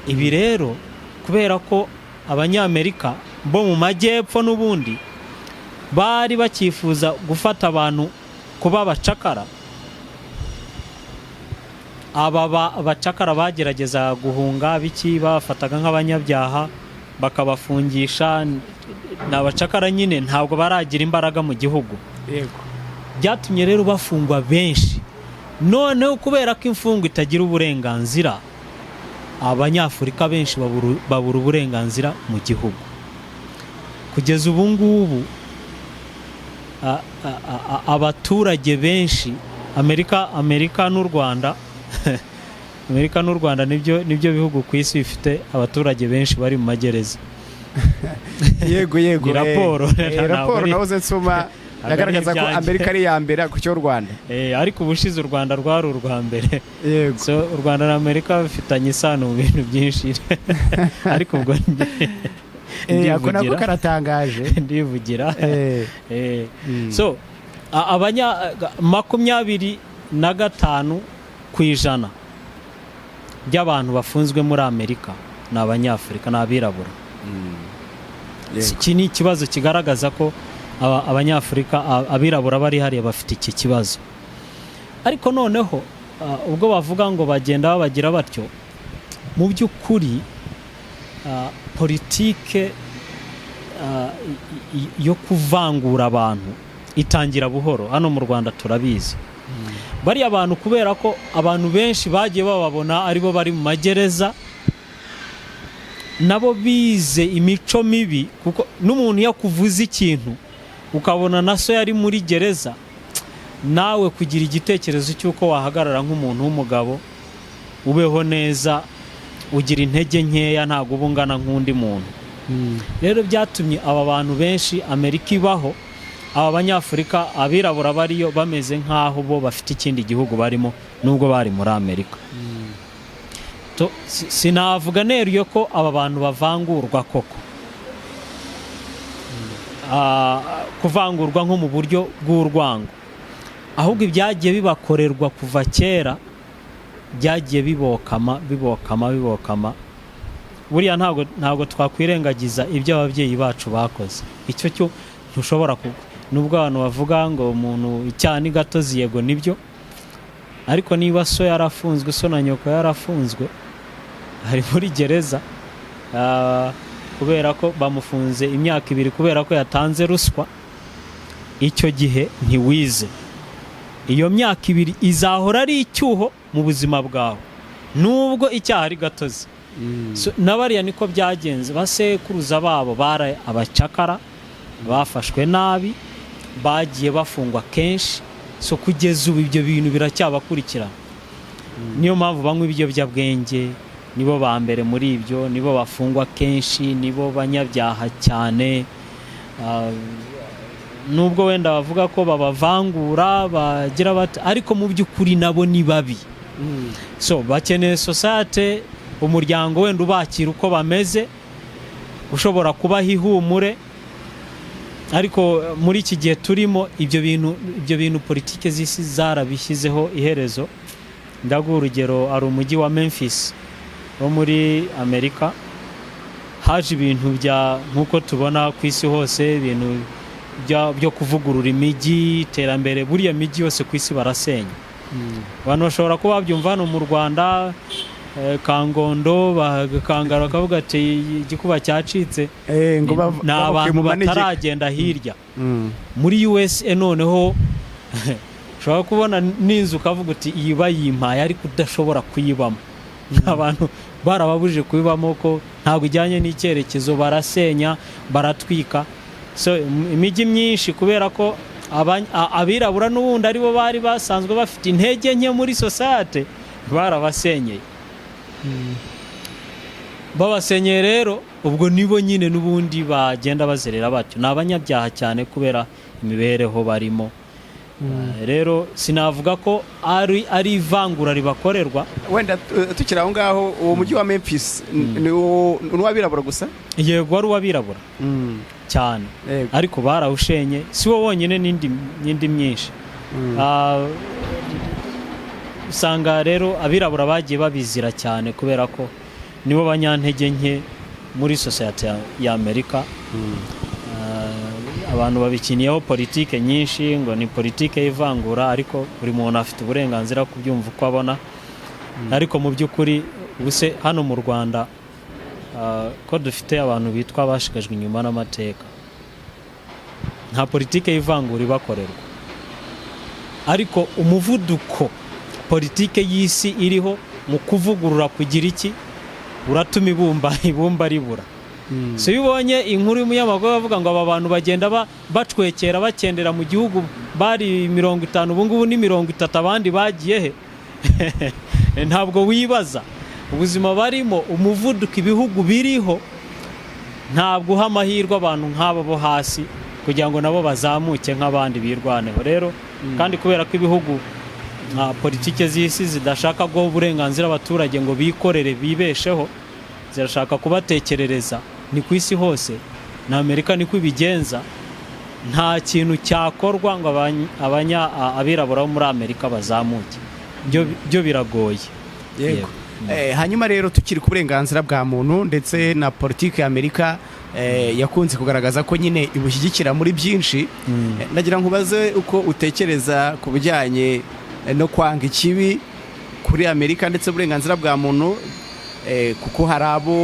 Ibi rero, kubera ko Abanyamerika bo mu majyepfo n'ubundi bari bakifuza gufata abantu kuba abacakara, aba bacakara bagerageza guhunga biki, babafataga nk'abanyabyaha bakabafungisha. Ni abacakara nyine, ntabwo baragira imbaraga mu gihugu. Byatumye rero bafungwa benshi. Noneho kubera ko imfungwa itagira uburenganzira, Abanyafurika benshi babura uburenganzira mu gihugu. Kugeza ubu ngubu abaturage benshi, Amerika n'u Rwanda nibyo bihugu ku isi bifite abaturage benshi bari mu magereza. Yego. Ni raporo. Raporo nahoze nsoma. Ntabwo ari Yagaragaza ko ibyanjye. Amerika ari iya mbere ku cy'u Rwanda. Ariko ubushize u Rwanda rwari urwa mbere. Yego. So u Rwanda na Amerika bifitanye isano mu bintu byinshi, ariko ubwo Ako nako ndivugira. Karatangaje. Ndivugira. So abanya 25% by'abantu bafunzwe muri Amerika ni Abanyafurika, ni abirabura. Iki ni ikibazo kigaragaza ko Abanyafurika, abirabura bari hariya bafite iki kibazo. Ariko noneho ubwo bavuga ngo bagenda babagira batyo, mu by'ukuri politike yo kuvangura abantu itangira buhoro. Hano mu Rwanda turabizi, bariya bantu, kubera ko abantu benshi bagiye bababona aribo bari mu magereza, nabo bize imico mibi, kuko n'umuntu iyo akuvuze ikintu ukabona na so yari muri gereza, nawe kugira igitekerezo cy'uko wahagarara nk'umuntu w'umugabo ubeho neza, ugira intege nkeya, ntabwo uba ungana nk'undi muntu. Rero byatumye aba bantu benshi, Amerika ibaho aba Banyafurika, abirabura bariyo bameze nk'aho bo bafite ikindi gihugu barimo, nubwo bari muri Amerika. Sinavuga neruye ko aba bantu bavangurwa koko. Kuvangurwa nko mu buryo bw'urwango, ahubwo ibyagiye bibakorerwa kuva kera byagiye bibokama, bibokama, bibokama. Buriya ntabwo twakwirengagiza ibyo ababyeyi bacu bakoze. Icyo cyo ntushobora ku nubwo abantu bavuga ngo umuntu icyaha ni gatozi, yego nibyo, ariko niba so yarafunzwe, so na nyoko yarafunzwe, ari muri gereza, kubera ko bamufunze imyaka 2 kubera ko yatanze ruswa, icyo gihe ntiwize. Iyo myaka 2 izahora ari icyuho mu buzima bwawe, nubwo icyaha ari gatozi. So, na bariya niko byagenze. Basekuruza babo bari abacakara, bafashwe nabi, bagiye bafungwa kenshi. So kugeza ubu ibyo bintu biracyabakurikirana. Niyo mpamvu banywa ibiyobyabwenge, nibo ba mbere muri ibyo, nibo bafungwa kenshi, nibo banyabyaha cyane. Nubwo wenda bavuga ko babavangura, bagira bati, ariko mu by'ukuri nabo ni babi. So bakeneye society, umuryango wenda ubakira uko bameze, ushobora kubaha ihumure. Ariko muri iki gihe turimo, ibyo bintu politiki z'isi zarabishyizeho iherezo. Ndaguha urugero, hari umujyi wa Memphis wo muri Amerika. Haje ibintu bya, nk'uko tubona ku isi hose, ibintu byo kuvugurura imijyi, iterambere. Buriya mijyi yose ku isi barasenya. Abantu bashobora kuba babyumva hano mu Rwanda, Kangondo bakangara bakavuga ati igikuba cyacitse. Ngo Ni bavuye abantu mu manegeka. bataragenda hirya muri USA. Noneho ushobora kubona n'inzu ukavuga uti iyi bayimpaye, ariko udashobora kuyibamo. Abantu barababujije kuyibamo ko ntabwo ijyanye n'icyerekezo, barasenya, baratwika. So imijyi myinshi, kubera ko abirabura n'ubundi aribo bari basanzwe bafite intege nke muri sosiyete, barabasenyeye. Babasenyeye rero, ubwo nibo nyine n'ubundi bagenda bazerera batyo, ni abanyabyaha cyane kubera imibereho barimo. Rero sinavuga ko ari ivangura ribakorerwa. Wenda tukiri aho ngaho, uwo mujyi wa Memphis ni uw'abirabura gusa? Yego, wari uw'abirabura cyane. Ariko barawushenye, si wo wonyine, n'indi myinshi. Usanga rero abirabura bagiye babizira cyane kubera ko nibo banyantege nke muri sosiyete ya Amerika. Abantu babikiniyeho politike nyinshi ngo ni politike y'ivangura, ariko buri muntu afite uburenganzira kubyumva uko abona. Ariko mu by'ukuri, ubuse hano mu Rwanda, ko dufite abantu bitwa abashigajwe inyuma n'amateka, nta politike y'ivangura ibakorerwa, ariko umuvuduko politike y'isi iriho mu kuvugurura kugira iki uratuma ibumba ribura. So iyo ubonye inkuru y'umunyamakuru bavuga ngo aba bantu bagenda bacwekera, bakendera mu gihugu, bari 50, ubu ngubu ni 30, abandi bagiye he? Ntabwo wibaza ubuzima barimo. Umuvuduko ibihugu biriho ntabwo uha amahirwe abantu nk'aba bo hasi. kugira ngo nabo bazamuke nk'abandi, birwaneho. Rero kandi kubera ko ibihugu nka politike z'isi zidashaka guha uburenganzira abaturage ngo bikorere, bibesheho, zirashaka kubatekerereza. Ni ku isi hose, na Amerika niko ibigenza. Nta kintu cyakorwa ngo abirabura bo muri Amerika bazamuke, byo biragoye. Yego. Hanyuma rero, tukiri ku burenganzira bwa muntu ndetse na politiki ya Amerika, yakunze kugaragaza ko nyine ibushyigikira muri byinshi. Ndagira ngo ubaze uko utekereza ku bijyanye no kwanga ikibi kuri Amerika ndetse uburenganzira bwa muntu, kuko hari abo,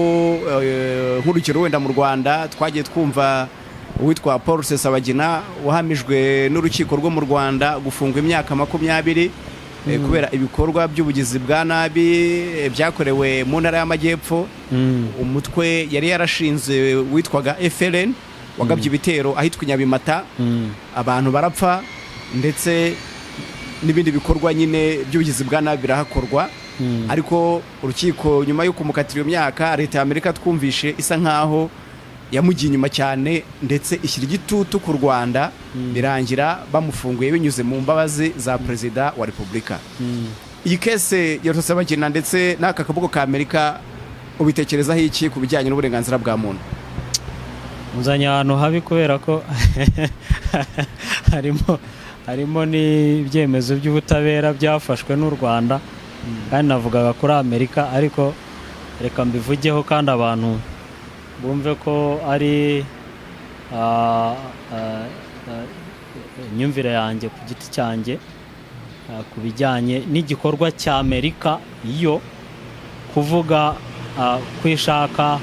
nk'urugero wenda mu Rwanda twagiye twumva uwitwa Paul Rusesabagina wahamijwe n'urukiko rwo mu Rwanda gufungwa imyaka 20 kubera ibikorwa by'ubugizi bwa nabi byakorewe mu Ntara y'Amajyepfo, umutwe yari yarashinze witwaga FLN wagabye ibitero ahitwa i Nyabimata, abantu barapfa, ndetse n'ibindi bikorwa nyine by'ubugizi bwa nabi birahakorwa. Ariko urukiko nyuma yo kumukatira iyo myaka, leta ya Amerika twumvishe isa nkaho yamugiye inyuma cyane, ndetse ishyira igitutu ku Rwanda, birangira bamufunguye binyuze mu mbabazi za Perezida wa Repubulika. Iyi case ya Rusesabagina ndetse n'aka kaboko ka Amerika, ubitekerezaho iki ku bijyanye n'uburenganzira bwa muntu? Muzanye ahantu habi, kubera ko harimo n'ibyemezo by'ubutabera byafashwe n'u Rwanda, kandi navugaga kuri Amerika. Ariko reka mbivugeho kandi abantu bumve ko ari imyumvire yanjye ku giti cyanjye ku bijyanye n'igikorwa cya Amerika yo kuvuga ko ishaka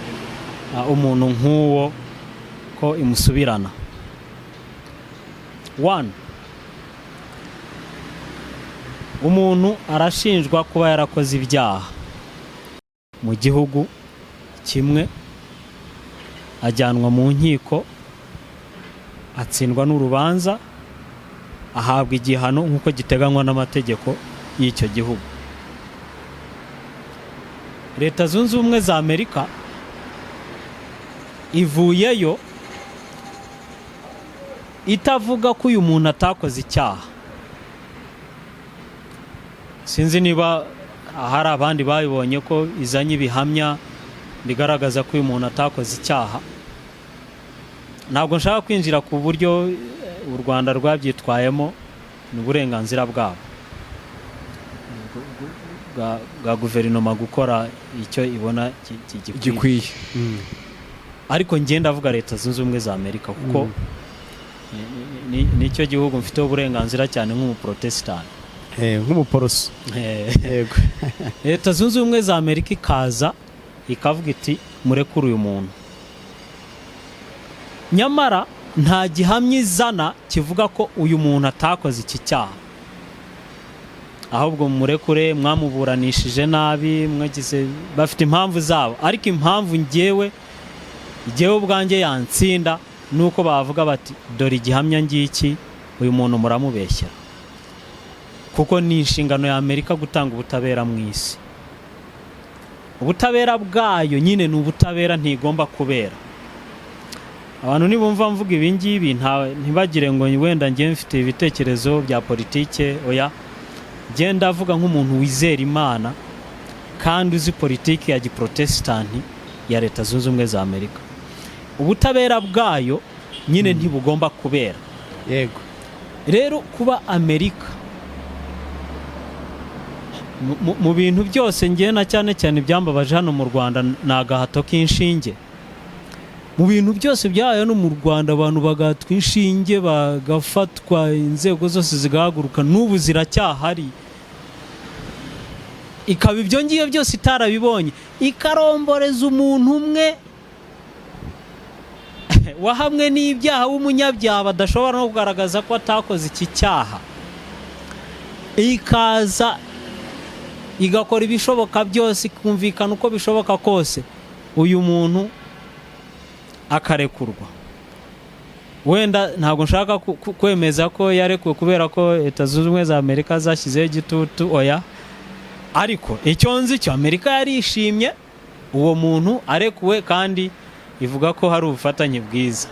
umuntu nk'uwo ko imusubirana. One, umuntu arashinjwa kuba yarakoze ibyaha mu gihugu kimwe, ajyanwa mu nkiko, atsindwa n'urubanza, ahabwa igihano nk'uko giteganywa n'amategeko y'icyo gihugu. Leta Zunze Ubumwe za Amerika ivuyeyo itavuga ko uyu muntu atakoze icyaha. Sinzi niba hari abandi babibonye ko izanye ibihamya bigaragaza ko uyu muntu atakoze icyaha. Ntabwo nshaka kwinjira ku buryo u Rwanda rwabyitwayemo, ni uburenganzira bwabo bwa guverinoma gukora icyo ibona gikwiye. Gikwiye. Ariko ngenda avuga Leta Zunze Ubumwe za Amerika kuko nicyo gihugu mfiteho uburenganzira cyane nk'umuprotesitanti. Nk'umuporoso. Yego. Leta Zunze Ubumwe za Amerika ikaza ikavuga iti: "Murekure uyu muntu," nyamara nta gihamya izana kivuga ko uyu muntu atakoze iki cyaha, ahubwo murekure, mwamuburanishije nabi, mwagize. Bafite impamvu zabo, ariko impamvu ngewe ubwanjye yantsinda ni uko bavuga bati: "Dore igihamya ngiki, uyu muntu muramubeshyera," kuko ni inshingano ya Amerika gutanga ubutabera mu isi. Ubutabera bwayo nyine ni ubutabera, ntigomba kubera abantu. Nibumva mvuga ibi ngibi, ntibagire ngo wenda njye mfite ibitekerezo bya politike. Oya, ngenda avuga nk'umuntu wizera Imana kandi uzi politiki ya giprotesitanti ya Leta Zunze Ubumwe za Amerika. Ubutabera bwayo nyine ntibugomba kubera. Rero kuba Amerika mu bintu byose, ngewe na cyane cyane ibyambabaje hano mu Rwanda ni agahato k'inshinge. Mu bintu byose byabaye no mu Rwanda, abantu bagahatwa inshinge, bagafatwa, inzego zose zigahaguruka, n'ubu ziracyahari, ikaba ibyo ngibyo byose itarabibonye, ikaromboreza umuntu umwe wahamwe n'ibyaha, w'umunyabyaha, badashobora no kugaragaza ko atakoze iki cyaha, ikaza igakora ibishoboka byose, ikumvikana uko bishoboka kose, uyu muntu akarekurwa. Wenda ntabwo nshaka kwemeza ko yarekuwe kubera ko Leta Zunze Ubumwe za Amerika zashyizeho igitutu, oya. Ariko icyo nzi cyo, Amerika yarishimye uwo muntu arekuwe, kandi ivuga ko hari ubufatanye bwiza.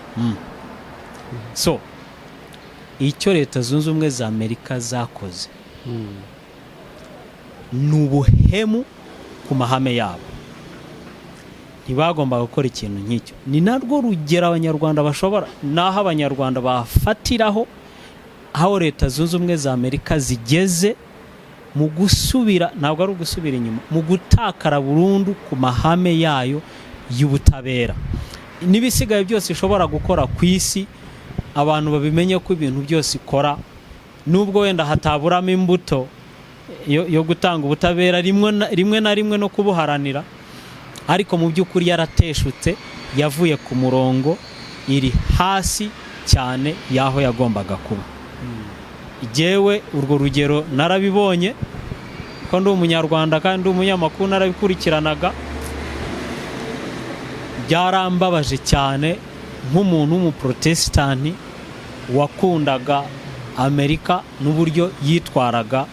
So icyo Leta Zunze Ubumwe za Amerika zakoze ni ubuhemu ku mahame yabo. Ntibagombaga gukora ikintu nk'icyo. Ni narwo rugero Abanyarwanda bashobora, n'aho Abanyarwanda bafatiraho aho Leta Zunze Ubumwe za Amerika zigeze mu gusubira, ntabwo ari ugusubira inyuma, mu gutakara burundu ku mahame yayo y'ubutabera. N'ibisigaye byose ishobora gukora ku isi, abantu babimenye ko ibintu byose ikora, nubwo wenda hataburamo imbuto yo gutanga ubutabera rimwe na rimwe no kubuharanira, ariko mu by'ukuri yarateshutse, yavuye ku murongo, iri hasi cyane y'aho yagombaga kuba. Jyewe urwo rugero narabibonye ko ndi Umunyarwanda kandi ndi umunyamakuru, narabikurikiranaga, byarambabaje cyane nk'umuntu w'umuprotesitanti wakundaga Amerika n'uburyo yitwaraga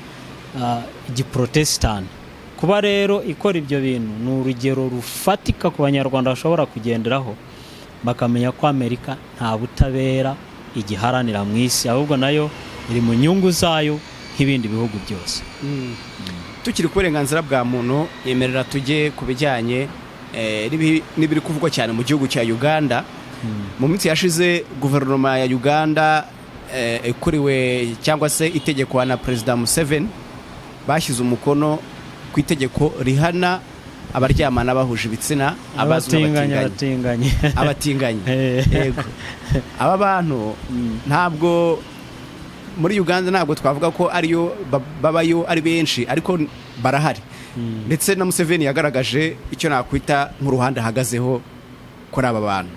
igiprotesitanti. Kuba rero ikora ibyo bintu ni urugero rufatika ku Banyarwanda bashobora kugenderaho, bakamenya ko Amerika nta butabera igiharanira mu isi, ahubwo nayo iri mu nyungu zayo nk'ibindi bihugu byose. Tukiri ku burenganzira bwa muntu, yemerera tujye ku bijyanye n'ibiri kuvugwa cyane mu gihugu cya Uganda. Mu minsi yashize, guverinoma ya Uganda ikuriwe cyangwa se itegekwa na Perezida Museveni bashyize umukono ku itegeko rihana abaryamana bahuje ibitsina, abazwi abatinganyi. Nk'abatinganyi. Abatinganyi. Abatinganyi, yego. Aba bantu ntabwo muri Uganda, ntabwo twavuga ko ariyo babayo ari benshi, ariko barahari. Ndetse na Museveni yagaragaje icyo nakwita nk'uruhande ahagazeho kuri aba bantu.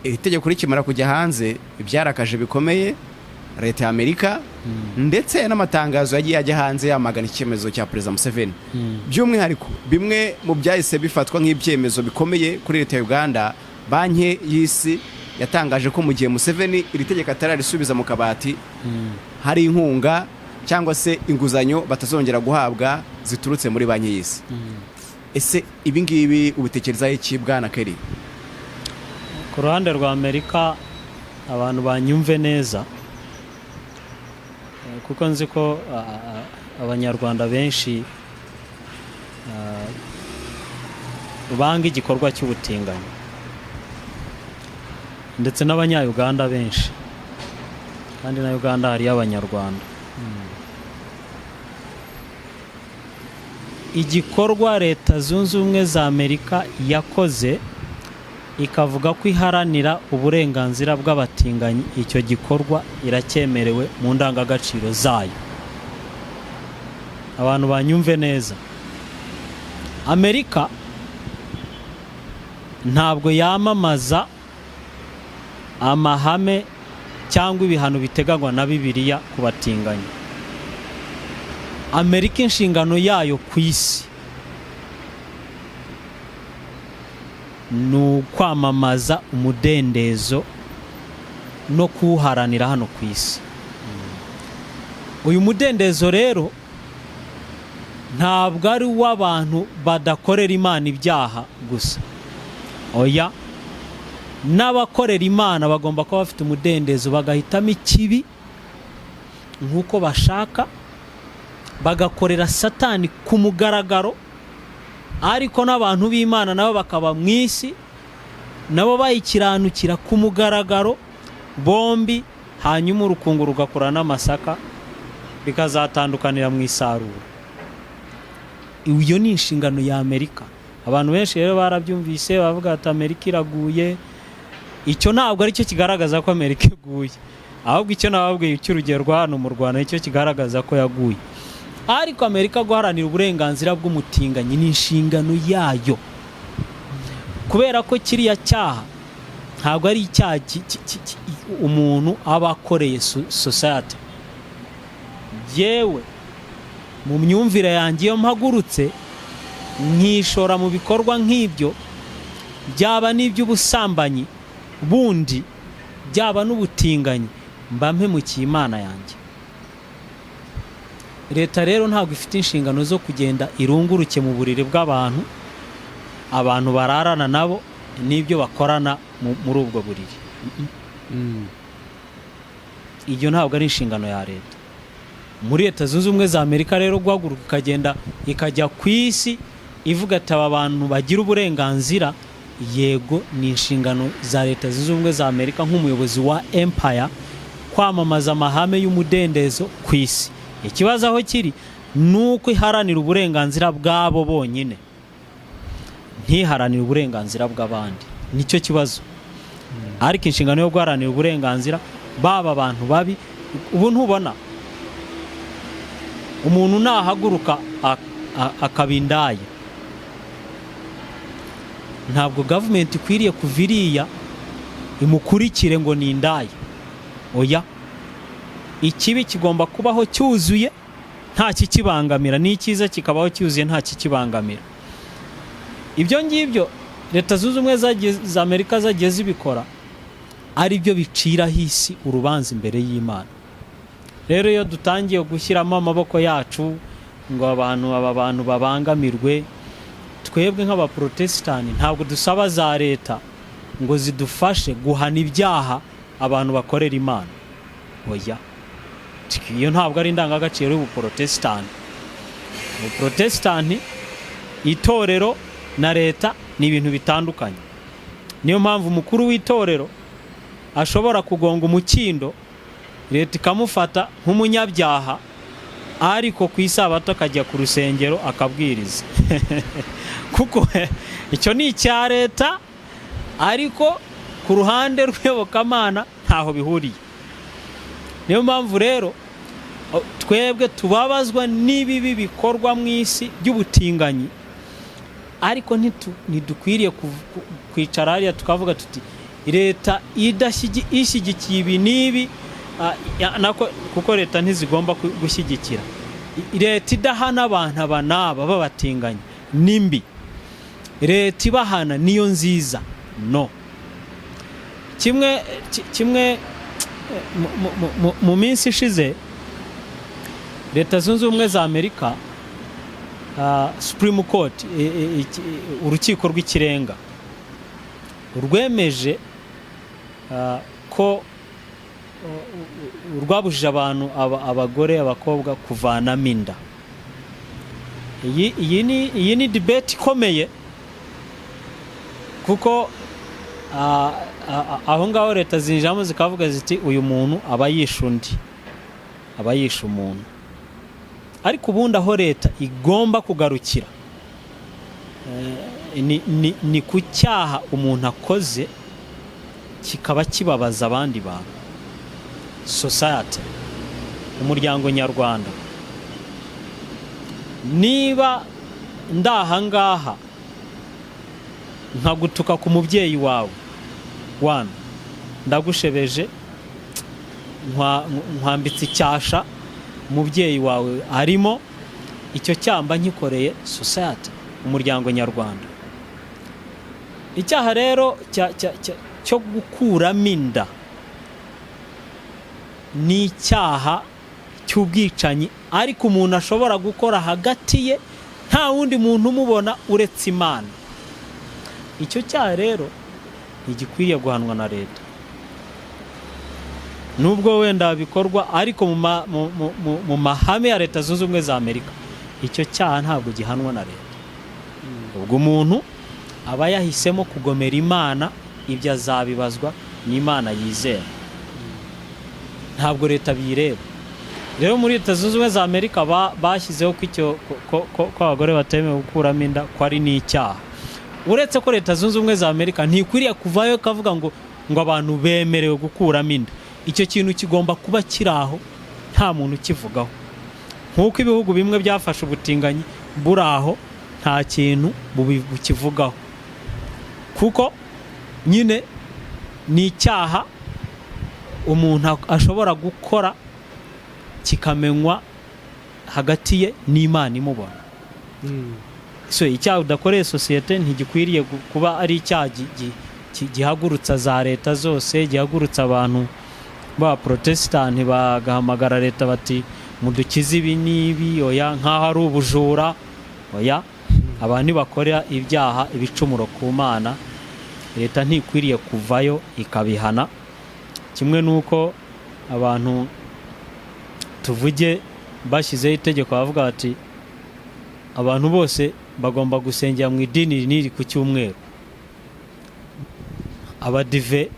Iri tegeko rikimara kujya hanze, ibyarakaje bikomeye leta ya Amerika, ndetse n'amatangazo yagiye ajya hanze yamagana icyemezo cya Perezida Museveni. By'umwihariko, bimwe mu byahise bifatwa nk'ibyemezo bikomeye kuri leta ya Uganda, Banki y'Isi yatangaje ko mu gihe Museveni iri tegeko atararisubiza mu kabati, hari inkunga cyangwa se inguzanyo batazongera guhabwa ziturutse muri Banki y'Isi. Ese ibi ngibi ubitekerezaho iki, bwana Kelly? Ku ruhande rwa Amerika, abantu banyumve neza, kuko nzi ko Abanyarwanda benshi banga igikorwa cy'ubutinganyi, ndetse n'Abanyayuganda benshi, kandi na Uganda hariyo Abanyarwanda. Igikorwa Leta Zunze Ubumwe za Amerika yakoze, ikavuga ko iharanira uburenganzira bw'abatinganyi, icyo gikorwa iracyemerewe mu ndangagaciro zayo. Abantu banyumve neza, Amerika ntabwo yamamaza amahame cyangwa ibihano biteganywa na Bibiliya ku batinganyi. Amerika, inshingano yayo ku isi ni ukwamamaza umudendezo no kuwuharanira hano ku isi. Uyu mudendezo rero ntabwo ari uw'abantu badakorera Imana ibyaha gusa, oya, n'abakorera Imana bagomba kuba bafite umudendezo, bagahitamo ikibi nk'uko bashaka, bagakorera Satani ku mugaragaro. Ariko n'abantu b'Imana nabo bakaba mu isi, nabo bayikiranukira ku mugaragaro bombi, hanyuma urukungu rugakura n'amasaka, bikazatandukanira mu isarura. Iyo ni inshingano ya Amerika. Abantu benshi rero barabyumvise, bavuga ati: "Amerika iraguye." Icyo ntabwo aricyo kigaragaza ko Amerika iguye, ahubwo icyo nababwiye cy'urugero rwa hano mu Rwanda nicyo kigaragaza ko yaguye. Ariko Amerika guharanira uburenganzira bw'umutinganyi ni inshingano yayo, kubera ko kiriya cyaha ntabwo ari icyaha umuntu aba akoreye society. Yewe, mu myumvire yanjye, iyo mpagurutse nkishora mu bikorwa nk'ibyo, byaba n'iby'ubusambanyi bundi, byaba n'ubutinganyi, mba mpemukiye Imana yanjye. Leta rero ntabwo ifite inshingano zo kugenda irunguruke mu buriri bw'abantu, abantu bararana nabo n'ibyo bakorana muri ubwo buriri. Iyo ntabwo ari inshingano ya leta. Muri Leta Zunze Ubumwe za Amerika rero, guhaguruka ikagenda ikajya ku isi ivuga ati: "Aba bantu bagira uburenganzira," yego, ni inshingano za Leta Zunze Ubumwe za Amerika nk'umuyobozi wa empire kwamamaza amahame y'umudendezo ku isi. Ikibazo aho kiri ni uko iharanira uburenganzira bwabo bonyine, ntiharanire uburenganzira bw'abandi. Nicyo kibazo. Ariko inshingano yo guharanira uburenganzira baba abantu babi, ubu ntubona umuntu nahaguruka akaba indaya, ntabwo gavumenti ikwiriye kuva iriya imukurikire ngo ni indaya. Oya, ikibi kigomba kubaho cyuzuye nta kikibangamira, n'icyiza kikabaho cyuzuye nta kikibangamira. Ibyo ngibyo Leta Zunze Ubumwe za Amerika zagiye zibikora, ari byo biciraho isi urubanza imbere y'Imana. Rero iyo dutangiye gushyiramo amaboko yacu ngo abantu, aba bantu babangamirwe, twebwe nk'abaporotesitanti ntabwo dusaba za leta ngo zidufashe guhana ibyaha abantu bakorera Imana. Oya, iyo ntabwo ari indangagaciro y'ubuporotesitanti. Ubuporotesitanti, itorero na leta ni ibintu bitandukanye. Niyo mpamvu umukuru w'itorero ashobora kugonga umukindo, leta ikamufata nk'umunyabyaha, ariko ku isabato akajya ku rusengero akabwiriza, kuko icyo ni icya leta, ariko ku ruhande rw'iyobokamana ntaho bihuriye. Niyo mpamvu rero twebwe tubabazwa n'ibibi bikorwa mu isi by'ubutinganyi, ariko ntidukwiriye kwicara hariya tukavuga tuti leta ishyigikiye ibi n'ibi, kuko leta ntizigomba gushyigikira. Leta idahana abantu aba n'aba b'abatinganyi ni mbi, leta ibahana niyo nziza. No kimwe mu minsi ishize, Leta Zunze Ubumwe za Amerika, Supreme Court, urukiko rw'ikirenga, rwemeje ko rwabujije abantu, abagore, abakobwa kuvanamo inda. Iyi ni debate ikomeye, kuko aho ngaho leta zinjiramo zikavuga ziti: "Uyu muntu aba yishe undi, aba yishe umuntu." Ariko ubundi aho leta igomba kugarukira ni ku cyaha umuntu akoze kikaba kibabaza abandi bantu, society, umuryango nyarwanda. Niba ndahangaha nkagutuka ku mubyeyi wawe, wana ndagushebeje, nkwambitse icyasha umubyeyi wawe arimo, icyo cyamba nkikoreye society, umuryango nyarwanda. Icyaha rero cyo gukuramo inda ni icyaha cy'ubwicanyi, ariko umuntu ashobora gukora hagati ye, nta wundi muntu umubona uretse Imana. Icyo cyaha rero ntigikwiriye guhanwa na leta, nubwo wenda bikorwa, ariko mu mahame ya Leta Zunze Ubumwe za Amerika icyo cyaha ntabwo gihanwa na leta. Ubwo umuntu aba yahisemo kugomera Imana, ibyo azabibazwa n'Imana yizera, ntabwo leta biyireba. Rero muri Leta Zunze Ubumwe za Amerika bashyizeho ko icyo ko abagore batemewe gukuramo inda, ko ari n'icyaha. Uretse ko Leta Zunze Ubumwe za Amerika ntikwiriye kuvayo ikavuga ngo abantu bemerewe gukuramo inda. Icyo kintu kigomba kuba kiri aho nta muntu ukivugaho, nk'uko ibihugu bimwe byafashe ubutinganyi buri aho nta kintu bukivugaho, kuko nyine ni icyaha umuntu ashobora gukora kikamenywa hagati ye n'Imana imubona. So icyaha udakoreye sosiyete ntigikwiriye kuba ari icyaha gihagurutsa za leta zose, gihagurutsa abantu b'abaporotesitanti bagahamagara leta bati: "Mudukize ibi n'ibi." Oya, nk'aho ari ubujura. Oya, abantu nibakora ibyaha, ibicumuro ku Mana, leta ntikwiriye kuvayo ikabihana. Kimwe n'uko abantu, tuvuge, bashyizeho itegeko bavuga bati abantu bose bagomba gusengera mu idini n'iri ku cyumweru, abadive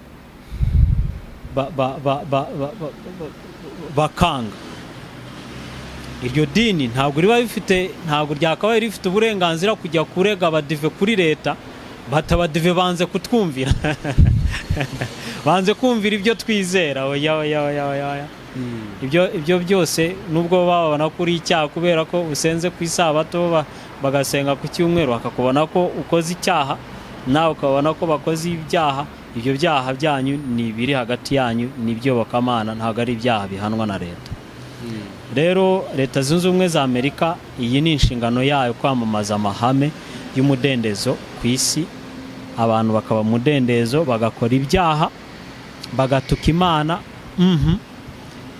bakanga iryo dini, ntabwo riba rifite, ntabwo ryakabaye rifite uburenganzira kujya kurega abadive kuri leta, bati abadive banze kutwumvira, banze kumvira ibyo twizera. Oya, oya, oya, oya, oya. Ibyo byose, nubwo babona ko uri icyaha kubera ko usenze ku isabato, bagasenga ku cyumweru, bakakubona ko ukoze icyaha, nawe ukabona ko bakoze ibyaha, ibyo byaha byanyu ni ibiri hagati yanyu, ni iby'Iyobokamana, ntabwo ari ibyaha bihanwa na leta. Rero Leta Zunze Ubumwe za Amerika, iyi ni inshingano yayo kwamamaza amahame y'umudendezo ku isi, abantu bakaba mudendezo, bagakora ibyaha, bagatuka Imana,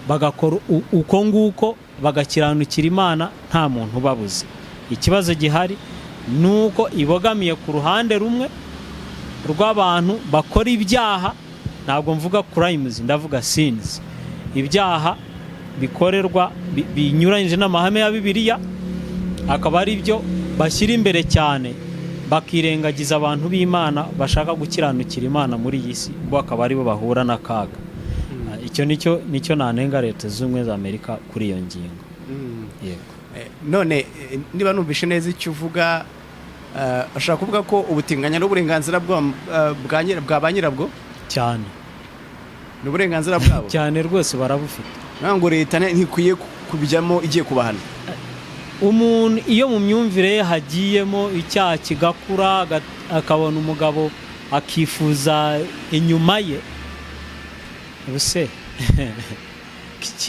bagakora uko nguko, bagakiranukira Imana, nta muntu ubabuze. Ikibazo gihari ni uko ibogamiye ku ruhande rumwe rw'abantu bakora ibyaha. Ntabwo mvuga crimes, ndavuga sins, ibyaha bikorerwa binyuranyije n'amahame ya Bibiliya, akaba ari byo bashyira imbere cyane, bakirengagiza abantu b'Imana bashaka gukiranukira Imana muri iyi si, bo akaba aribo bahura n'akaga. Icyo nicyo nanenga Leta Zunze Ubumwe za Amerika kuri iyo ngingo. Yego. None niba numvishe neza icyo uvuga, ashaka kuvuga ko ubutinganyi ari uburenganzira bwa ba nyirabwo? Cyane. Ni uburenganzira bwabo? Cyane rwose, barabufite. Ntabwo ngo leta ntikwiye kubijyamo igiye kubahana? Umuntu iyo mu myumvire ye hagiyemo icyaha kigakura, akabona umugabo akifuza inyuma ye, ubuse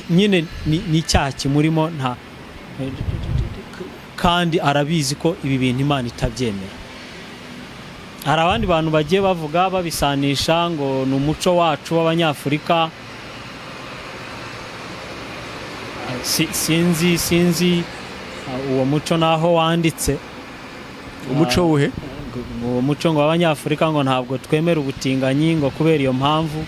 nyine ni icyaha kimurimo, nta kandi arabizi ko ibi bintu Imana itabyemera. Hari abandi bantu bagiye bavuga babisanisha ngo ni umuco wacu w'Abanyafurika. Sinzi uwo muco naho wanditse. Umuco wuhe? Uwo muco ngo w'Abanyafurika, ngo ntabwo twemera ubutinganyi, ngo kubera iyo mpamvu.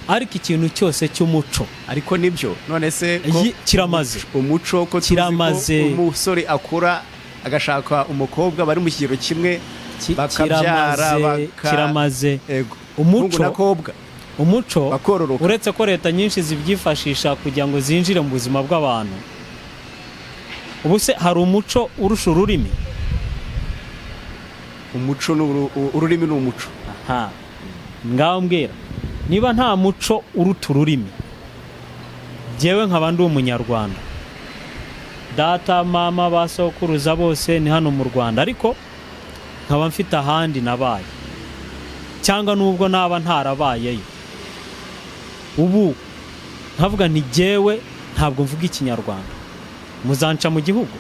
Ariko ikintu cyose cy'umuco Ariko nibyo, none se ko Kiramaze. umuco ko tuzi ko Kiramaze. umusore akura agashaka umukobwa bari mu kigero kimwe, bakabyara, Kiramaze, kiramaze. Ego. Umuco Umuhungu n'akobwa umuco bakororoka. Uretse ko leta nyinshi zibyifashisha kugira ngo zinjire mu buzima bw'abantu. Ubu se hari umuco urusha ururimi? Umuco ni ururimi ni umuco. Aha ngaho mbwira niba nta muco uruta ururimi. Jyewe nkaba ndi Umunyarwanda, data, mama, ba sokuruza bose ni hano mu Rwanda, ariko nkaba mfite ahandi nabaye, cyangwa nubwo naba ntarabayeyo, ubu nkavuga nti jyewe ntabwo mvuga Ikinyarwanda, muzanca mu gihugu?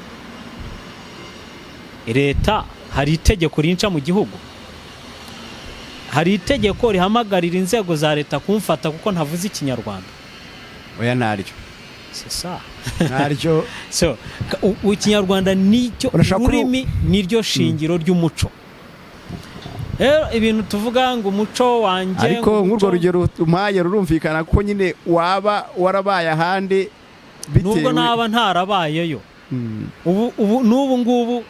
Leta, hari itegeko rinca mu gihugu? Hari itegeko rihamagarira inzego za leta kumfata kuko ntavuze Ikinyarwanda? Oya, ntaryo. C'est ça. Ntaryo. So Ikinyarwanda nicyo Urashaka ururimi niryo shingiro ry'umuco. Rero ibintu tuvuga ngo umuco wanjye, Ariko ngo nk'urwo rugero umpaye rurumvikana, kuko nyine waba warabaye ahandi bitewe Nubwo naba ntarabayeyo, ubu n'ubu ngubu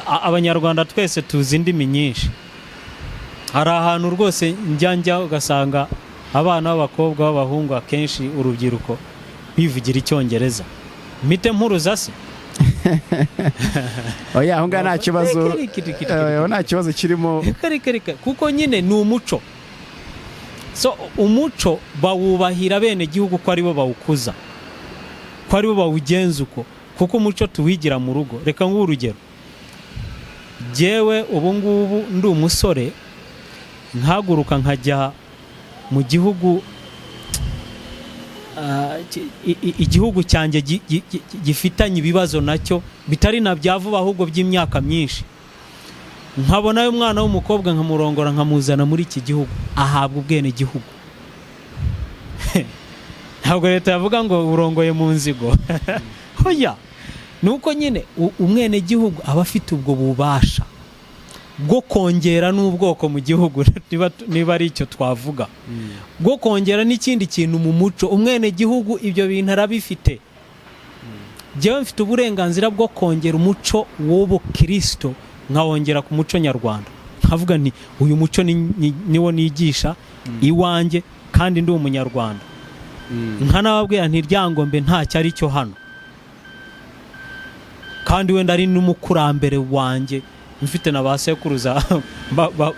Abanyarwanda twese tuzi indimi nyinshi. Hari ahantu rwose njya ugasanga abana b'abakobwa, b'abahungu, akenshi urubyiruko bivugira Icyongereza, mpite mpuruza se? Oya, aho ngaho nta kibazo. Reka, reka, reka, reka. Aho nta kibazo kirimo. Reka, reka, reka, kuko nyine ni umuco. So umuco bawubahira bene gihugu ko aribo bawukuza, ko aribo bawugenza uko, kuko umuco tuwigira mu rugo. Reka nguhe urugero. Jyewe ubu ngubu ndi umusore, nkahaguruka nkajya mu gihugu, igihugu cyanjye gifitanye ibibazo nacyo bitari na bya vuba, ahubwo by'imyaka myinshi, nkabonayo umwana w'umukobwa, nkamurongora, nkamuzana muri iki gihugu, ahabwa ubwenegihugu. Ntabwo leta yavuga ngo urongoye mu nzigo. Hoya, ni uko nyine umwenegihugu aba afite ubwo bubasha. bwo kongera n'ubwoko mu gihugu, niba ari icyo twavuga, bwo kongera n'ikindi kintu mu muco. Umwenegihugu ibyo bintu arabifite. Njyewe mfite uburenganzira bwo kongera umuco w'ubukirisito, nkawongera ku muco nyarwanda, nkavuga nti uyu muco niwo nigisha iwanjye kandi ndi Umunyarwanda, nkanababwira nti Ryangombe ntacyo ari cyo hano, kandi wenda ari n'umukurambere wanjye, mfite na ba sekuruza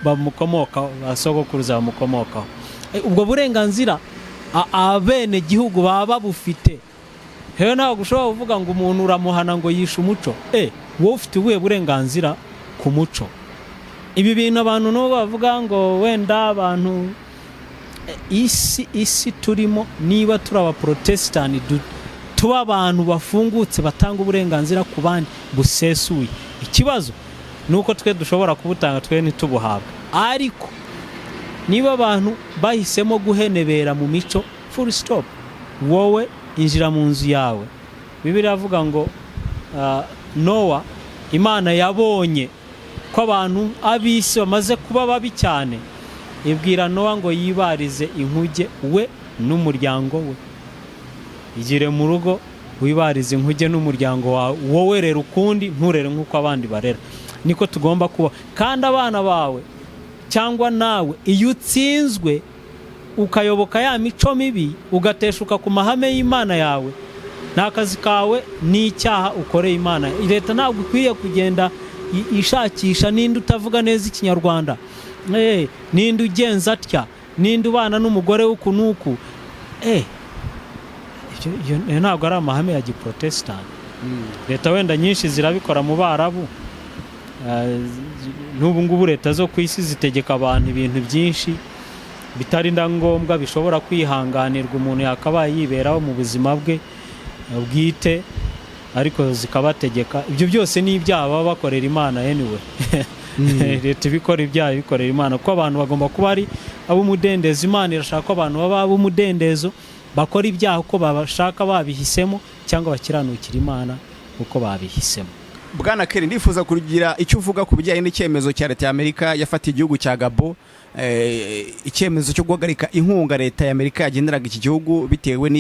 bamukomokaho, ba sogokuruza bamukomokaho. Ubwo burenganzira abenegihugu baba babufite. Rero ntabwo ushobora kuvuga ngo umuntu uramuhana ngo yishe umuco. Wowe ufite ubuhe burenganzira ku muco? Ibi bintu abantu n'ubu bavuga ngo wenda abantu, isi turimo, niba turi Abaporotesitanti, tuba abantu bafungutse, batanga uburenganzira ku bandi busesuye. Ikibazo ni uko twe dushobora kubutanga, twe ntitubuhabwe. Ariko niba abantu bahisemo guhenebera mu mico, full stop. Wowe injira mu nzu yawe. Bibiliya iravuga ngo Nowa, Imana yabonye ko abantu ab'isi bamaze kuba babi cyane, ibwira Nowa ngo yibarize inkuge we n'umuryango we. Igire mu rugo, wibarize inkuge n'umuryango wawe. Wowe rera ukundi, nturere nk'uko abandi barera. Niko tugomba kuba. Kandi abana bawe cyangwa nawe, iyo utsinzwe ukayoboka ya mico mibi, ugateshuka ku mahame y'Imana yawe, ni akazi kawe n'icyaha ukoreye Imana. Leta ntabwo ikwiriye kugenda ishakisha ninde utavuga neza Ikinyarwanda, ninde ugenza atya, ninde ubana n'umugore w'uku n'uku. Ibyo ntabwo ari amahame ya giprotesitanti. Leta wenda nyinshi zirabikora mu Barabu. N'ubu ngubu leta zo ku isi zitegeka abantu ibintu byinshi bitari ngombwa, bishobora kwihanganirwa, umuntu yakabaye yiberaho mu buzima bwe bwite, ariko zikabategeka. Ibyo byose ni ibyaha baba bakorera Imana. Anyway, leta ibikora ibyaha ibikorera Imana, kuko abantu bagomba kuba ari ab'umudendezo. Imana irashaka ko abantu baba ab'umudendezo, bakora ibyaha uko babashaka babihisemo, cyangwa bakiranukira Imana uko babihisemo. Bwana Kerry, ndifuza kugira icyo uvuga ku bijyanye n'icyemezo cya leta y'Amerika yafatiye igihugu cya Gabo, icyemezo cyo guhagarika inkunga leta y'Amerika yageneraga iki gihugu bitewe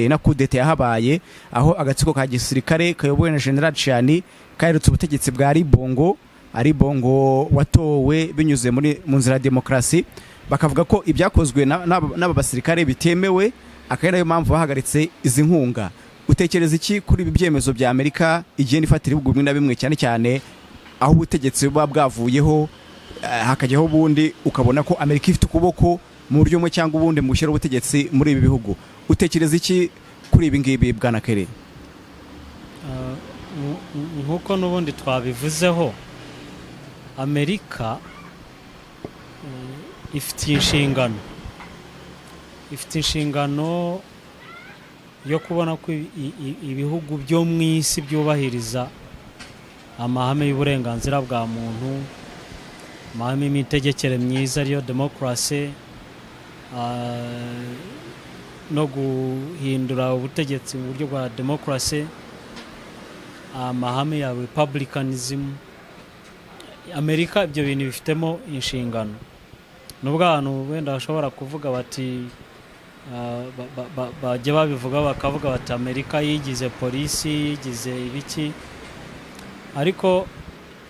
na kudeta yahabaye, aho agatsiko ka gisirikare kayobowe na General Tchiani kaherutse ubutegetsi bwa Ali Bongo, Ali Bongo watowe binyuze mu nzira ya demokarasi. Bakavuga ko ibyakozwe n'aba basirikare bitemewe, akaba ari nayo mpamvu bahagaritse izi nkunga. Utekereza iki kuri ibi byemezo bya Amerika igenda ifatira ibihugu bimwe na bimwe, cyane cyane aho ubutegetsi buba bwavuyeho, hakajyaho ubundi, ukabona ko Amerika ifite ukuboko mu buryo bumwe cyangwa ubundi mu gushyira ubutegetsi muri ibi bihugu? Utekereza iki kuri ibi ngibi, bwana Kerry? Nk'uko n'ubundi twabivuzeho, Amerika ifite inshingano yo kubona ko ibihugu byo mu isi byubahiriza amahame y'uburenganzira bwa muntu, amahame y'imitegekere myiza ariyo demokarasi, no guhindura ubutegetsi mu buryo bwa demokarasi, amahame ya republicanism. Amerika ibyo bintu bifitemo inshingano, nubwo abantu wenda bashobora kuvuga bati bajya babivuga, bakavuga bati Amerika yigize polisi, yigize ibiki. Ariko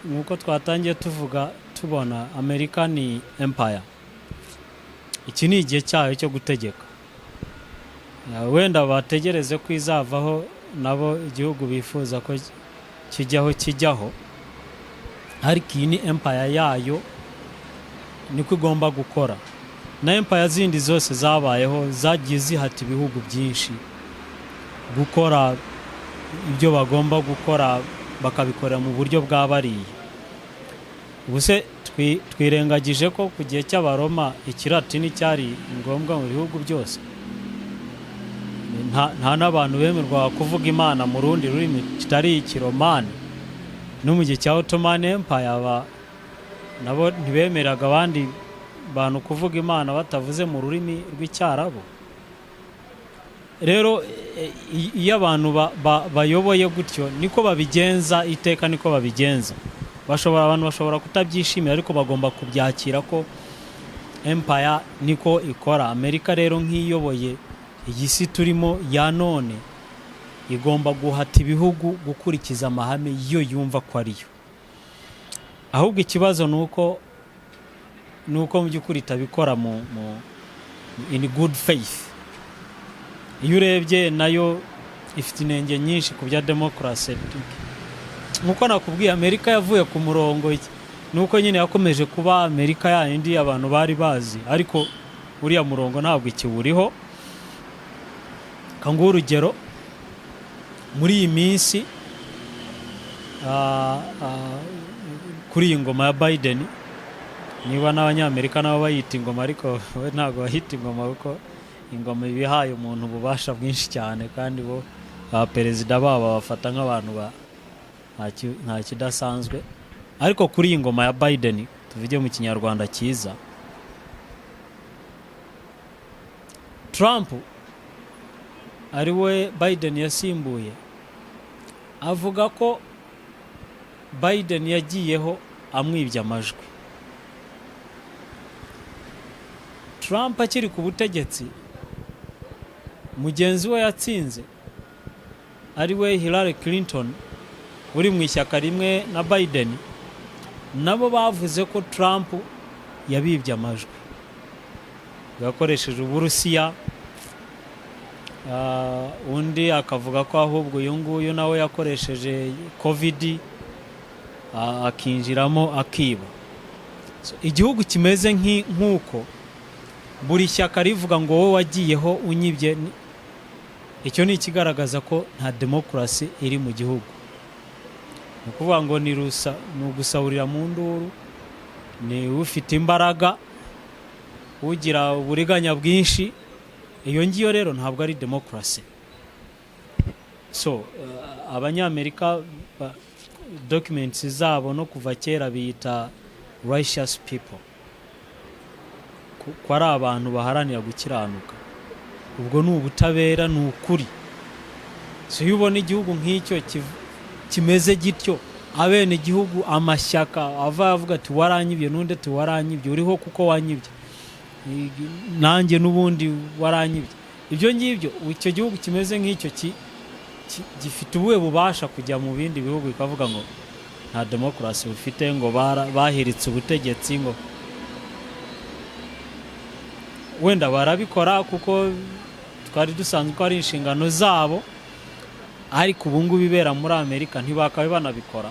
nk'uko twatangiye tuvuga, tubona Amerika ni empire. Iki ni igihe cyayo cyo gutegeka. Wenda bategereze ko izavaho, nabo igihugu bifuza ko kijyaho kijyaho, ariko iyi ni empire yayo, niko igomba gukora. Na empire zindi zose zabayeho zagiye zihata ibihugu byinshi gukora ibyo bagomba gukora, bakabikorera mu buryo bwa bariya. Ubu se twirengagije ko ku gihe cy'Abaroma Ikilatini cyari ngombwa mu bihugu byose? Nta n'abantu bemerwaga kuvuga Imana mu rundi rurimi kitari Ikiromani. No mu gihe cya Ottoman Empire, aba nabo ntibemeraga abandi bantu kuvuga Imana batavuze mu rurimi rw'Icyarabu. Rero iyo abantu bayoboye gutyo, niko babigenza iteka, niko babigenza. Abantu bashobora kutabyishimira, ariko bagomba kubyakira ko empire niko ikora. Amerika rero nk'iyoboye iyi si turimo ya none igomba guhata ibihugu gukurikiza amahame yo yumva ko ariyo. Ahubwo ikibazo ni uko mu by'ukuri itabikora mu in good faith. Iyo urebye nayo ifite inenge nyinshi ku bya demokarasi. Nk'uko nakubwiye, Amerika yavuye ku murongo, nuko nyine yakomeje kuba Amerika yayindi abantu bari bazi, ariko uriya murongo ntabwo ikiwuriho. Nguhe urugero: muri iyi minsi, kuri iyi ngoma ya Biden, niba n'Abanyamerika nabo bayita ingoma, ariko we ntabwo bayita ingoma, kuko ingoma iba ihaye umuntu ububasha bwinshi cyane, kandi bo perezida babo bafata nk'abantu nta kidasanzwe. Ariko kuri iyi ngoma ya Biden, tuvuge mu Kinyarwanda cyiza, Trump ari we Biden yasimbuye avuga ko Biden yagiyeho amwibye amajwi. Trump akiri ku butegetsi, mugenzi we yatsinze, ari we Hillary Clinton uri mu ishyaka rimwe na Biden, nabo bavuze ko Trump yabibye amajwi, yakoresheje Uburusiya. Undi akavuga ko ahubwo uyu nguyu nawe yakoresheje COVID, akinjiramo akiba. So, igihugu kimeze nk'uko buri shyaka rivuga ngo wowe wagiyeho unyibye, icyo ni ikigaragaza ko nta demokarasi iri mu gihugu. Ni ukuvuga ngo ni rusa, ni ugusahurira mu nduru, ni ufite imbaraga, ugira uburiganya bwinshi. Iyo ngiyo rero ntabwo ari demokarasi. So Abanyamerika documents zabo no kuva kera biyita righteous people, ko ari abantu baharanira gukiranuka. Ubwo ni ubutabera, ni ukuri. So iyo ubona igihugu nk'icyo kimeze gityo, abene igihugu, amashyaka ava avuga ati waranyibye, n'undi ati waranyibye, uriho kuko wanyibye, nanjye n'ubundi waranyibye, ibyo ngibyo, icyo gihugu kimeze nk'icyo gifite ubuhe bubasha kujya mu bindi bihugu bikavuga ngo nta demokarasi bufite, ngo bahiritse ubutegetsi? Ngo wenda barabikora kuko twari dusanzwe ko ari inshingano zabo, ariko ubu ngubu ibera muri Amerika ntibakabe banabikora,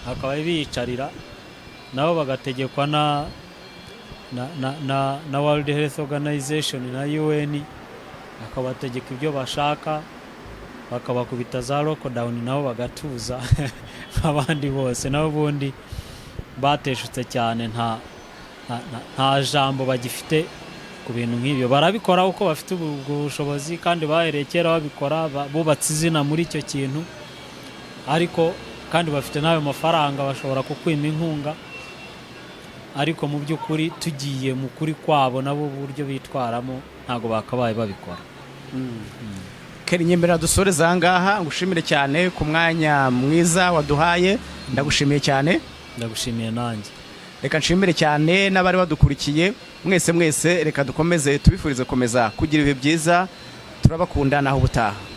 bakaba biyicarira nabo bagategekwa na World Health Organization na UN, bakabategeka ibyo bashaka, bakabakubita za lockdown nabo bagatuza nk'abandi bose. Nabo ubundi bateshutse cyane, nta jambo bagifite ku bintu nk'ibyo. Barabikora kuko bafite ubwo bushobozi kandi bahereye kera babikora, bubatse izina muri icyo kintu, ariko kandi bafite n'ayo mafaranga, bashobora kukwima inkunga. Ariko mu by'ukuri, tugiye mu kuri kwabo, nabo uburyo bitwaramo ntabwo bakabaye babikora. Kerry, nyemerera dusoreze aha ngaha. Ngushimire cyane ku mwanya mwiza waduhaye, ndagushimiye cyane. Ndagushimiye nanjye. Reka nshimire cyane n'abari badukurikiye mwese mwese. Reka dukomeze tubifurize gukomeza kugira ibihe byiza. Turabakunda, naho ubutaha.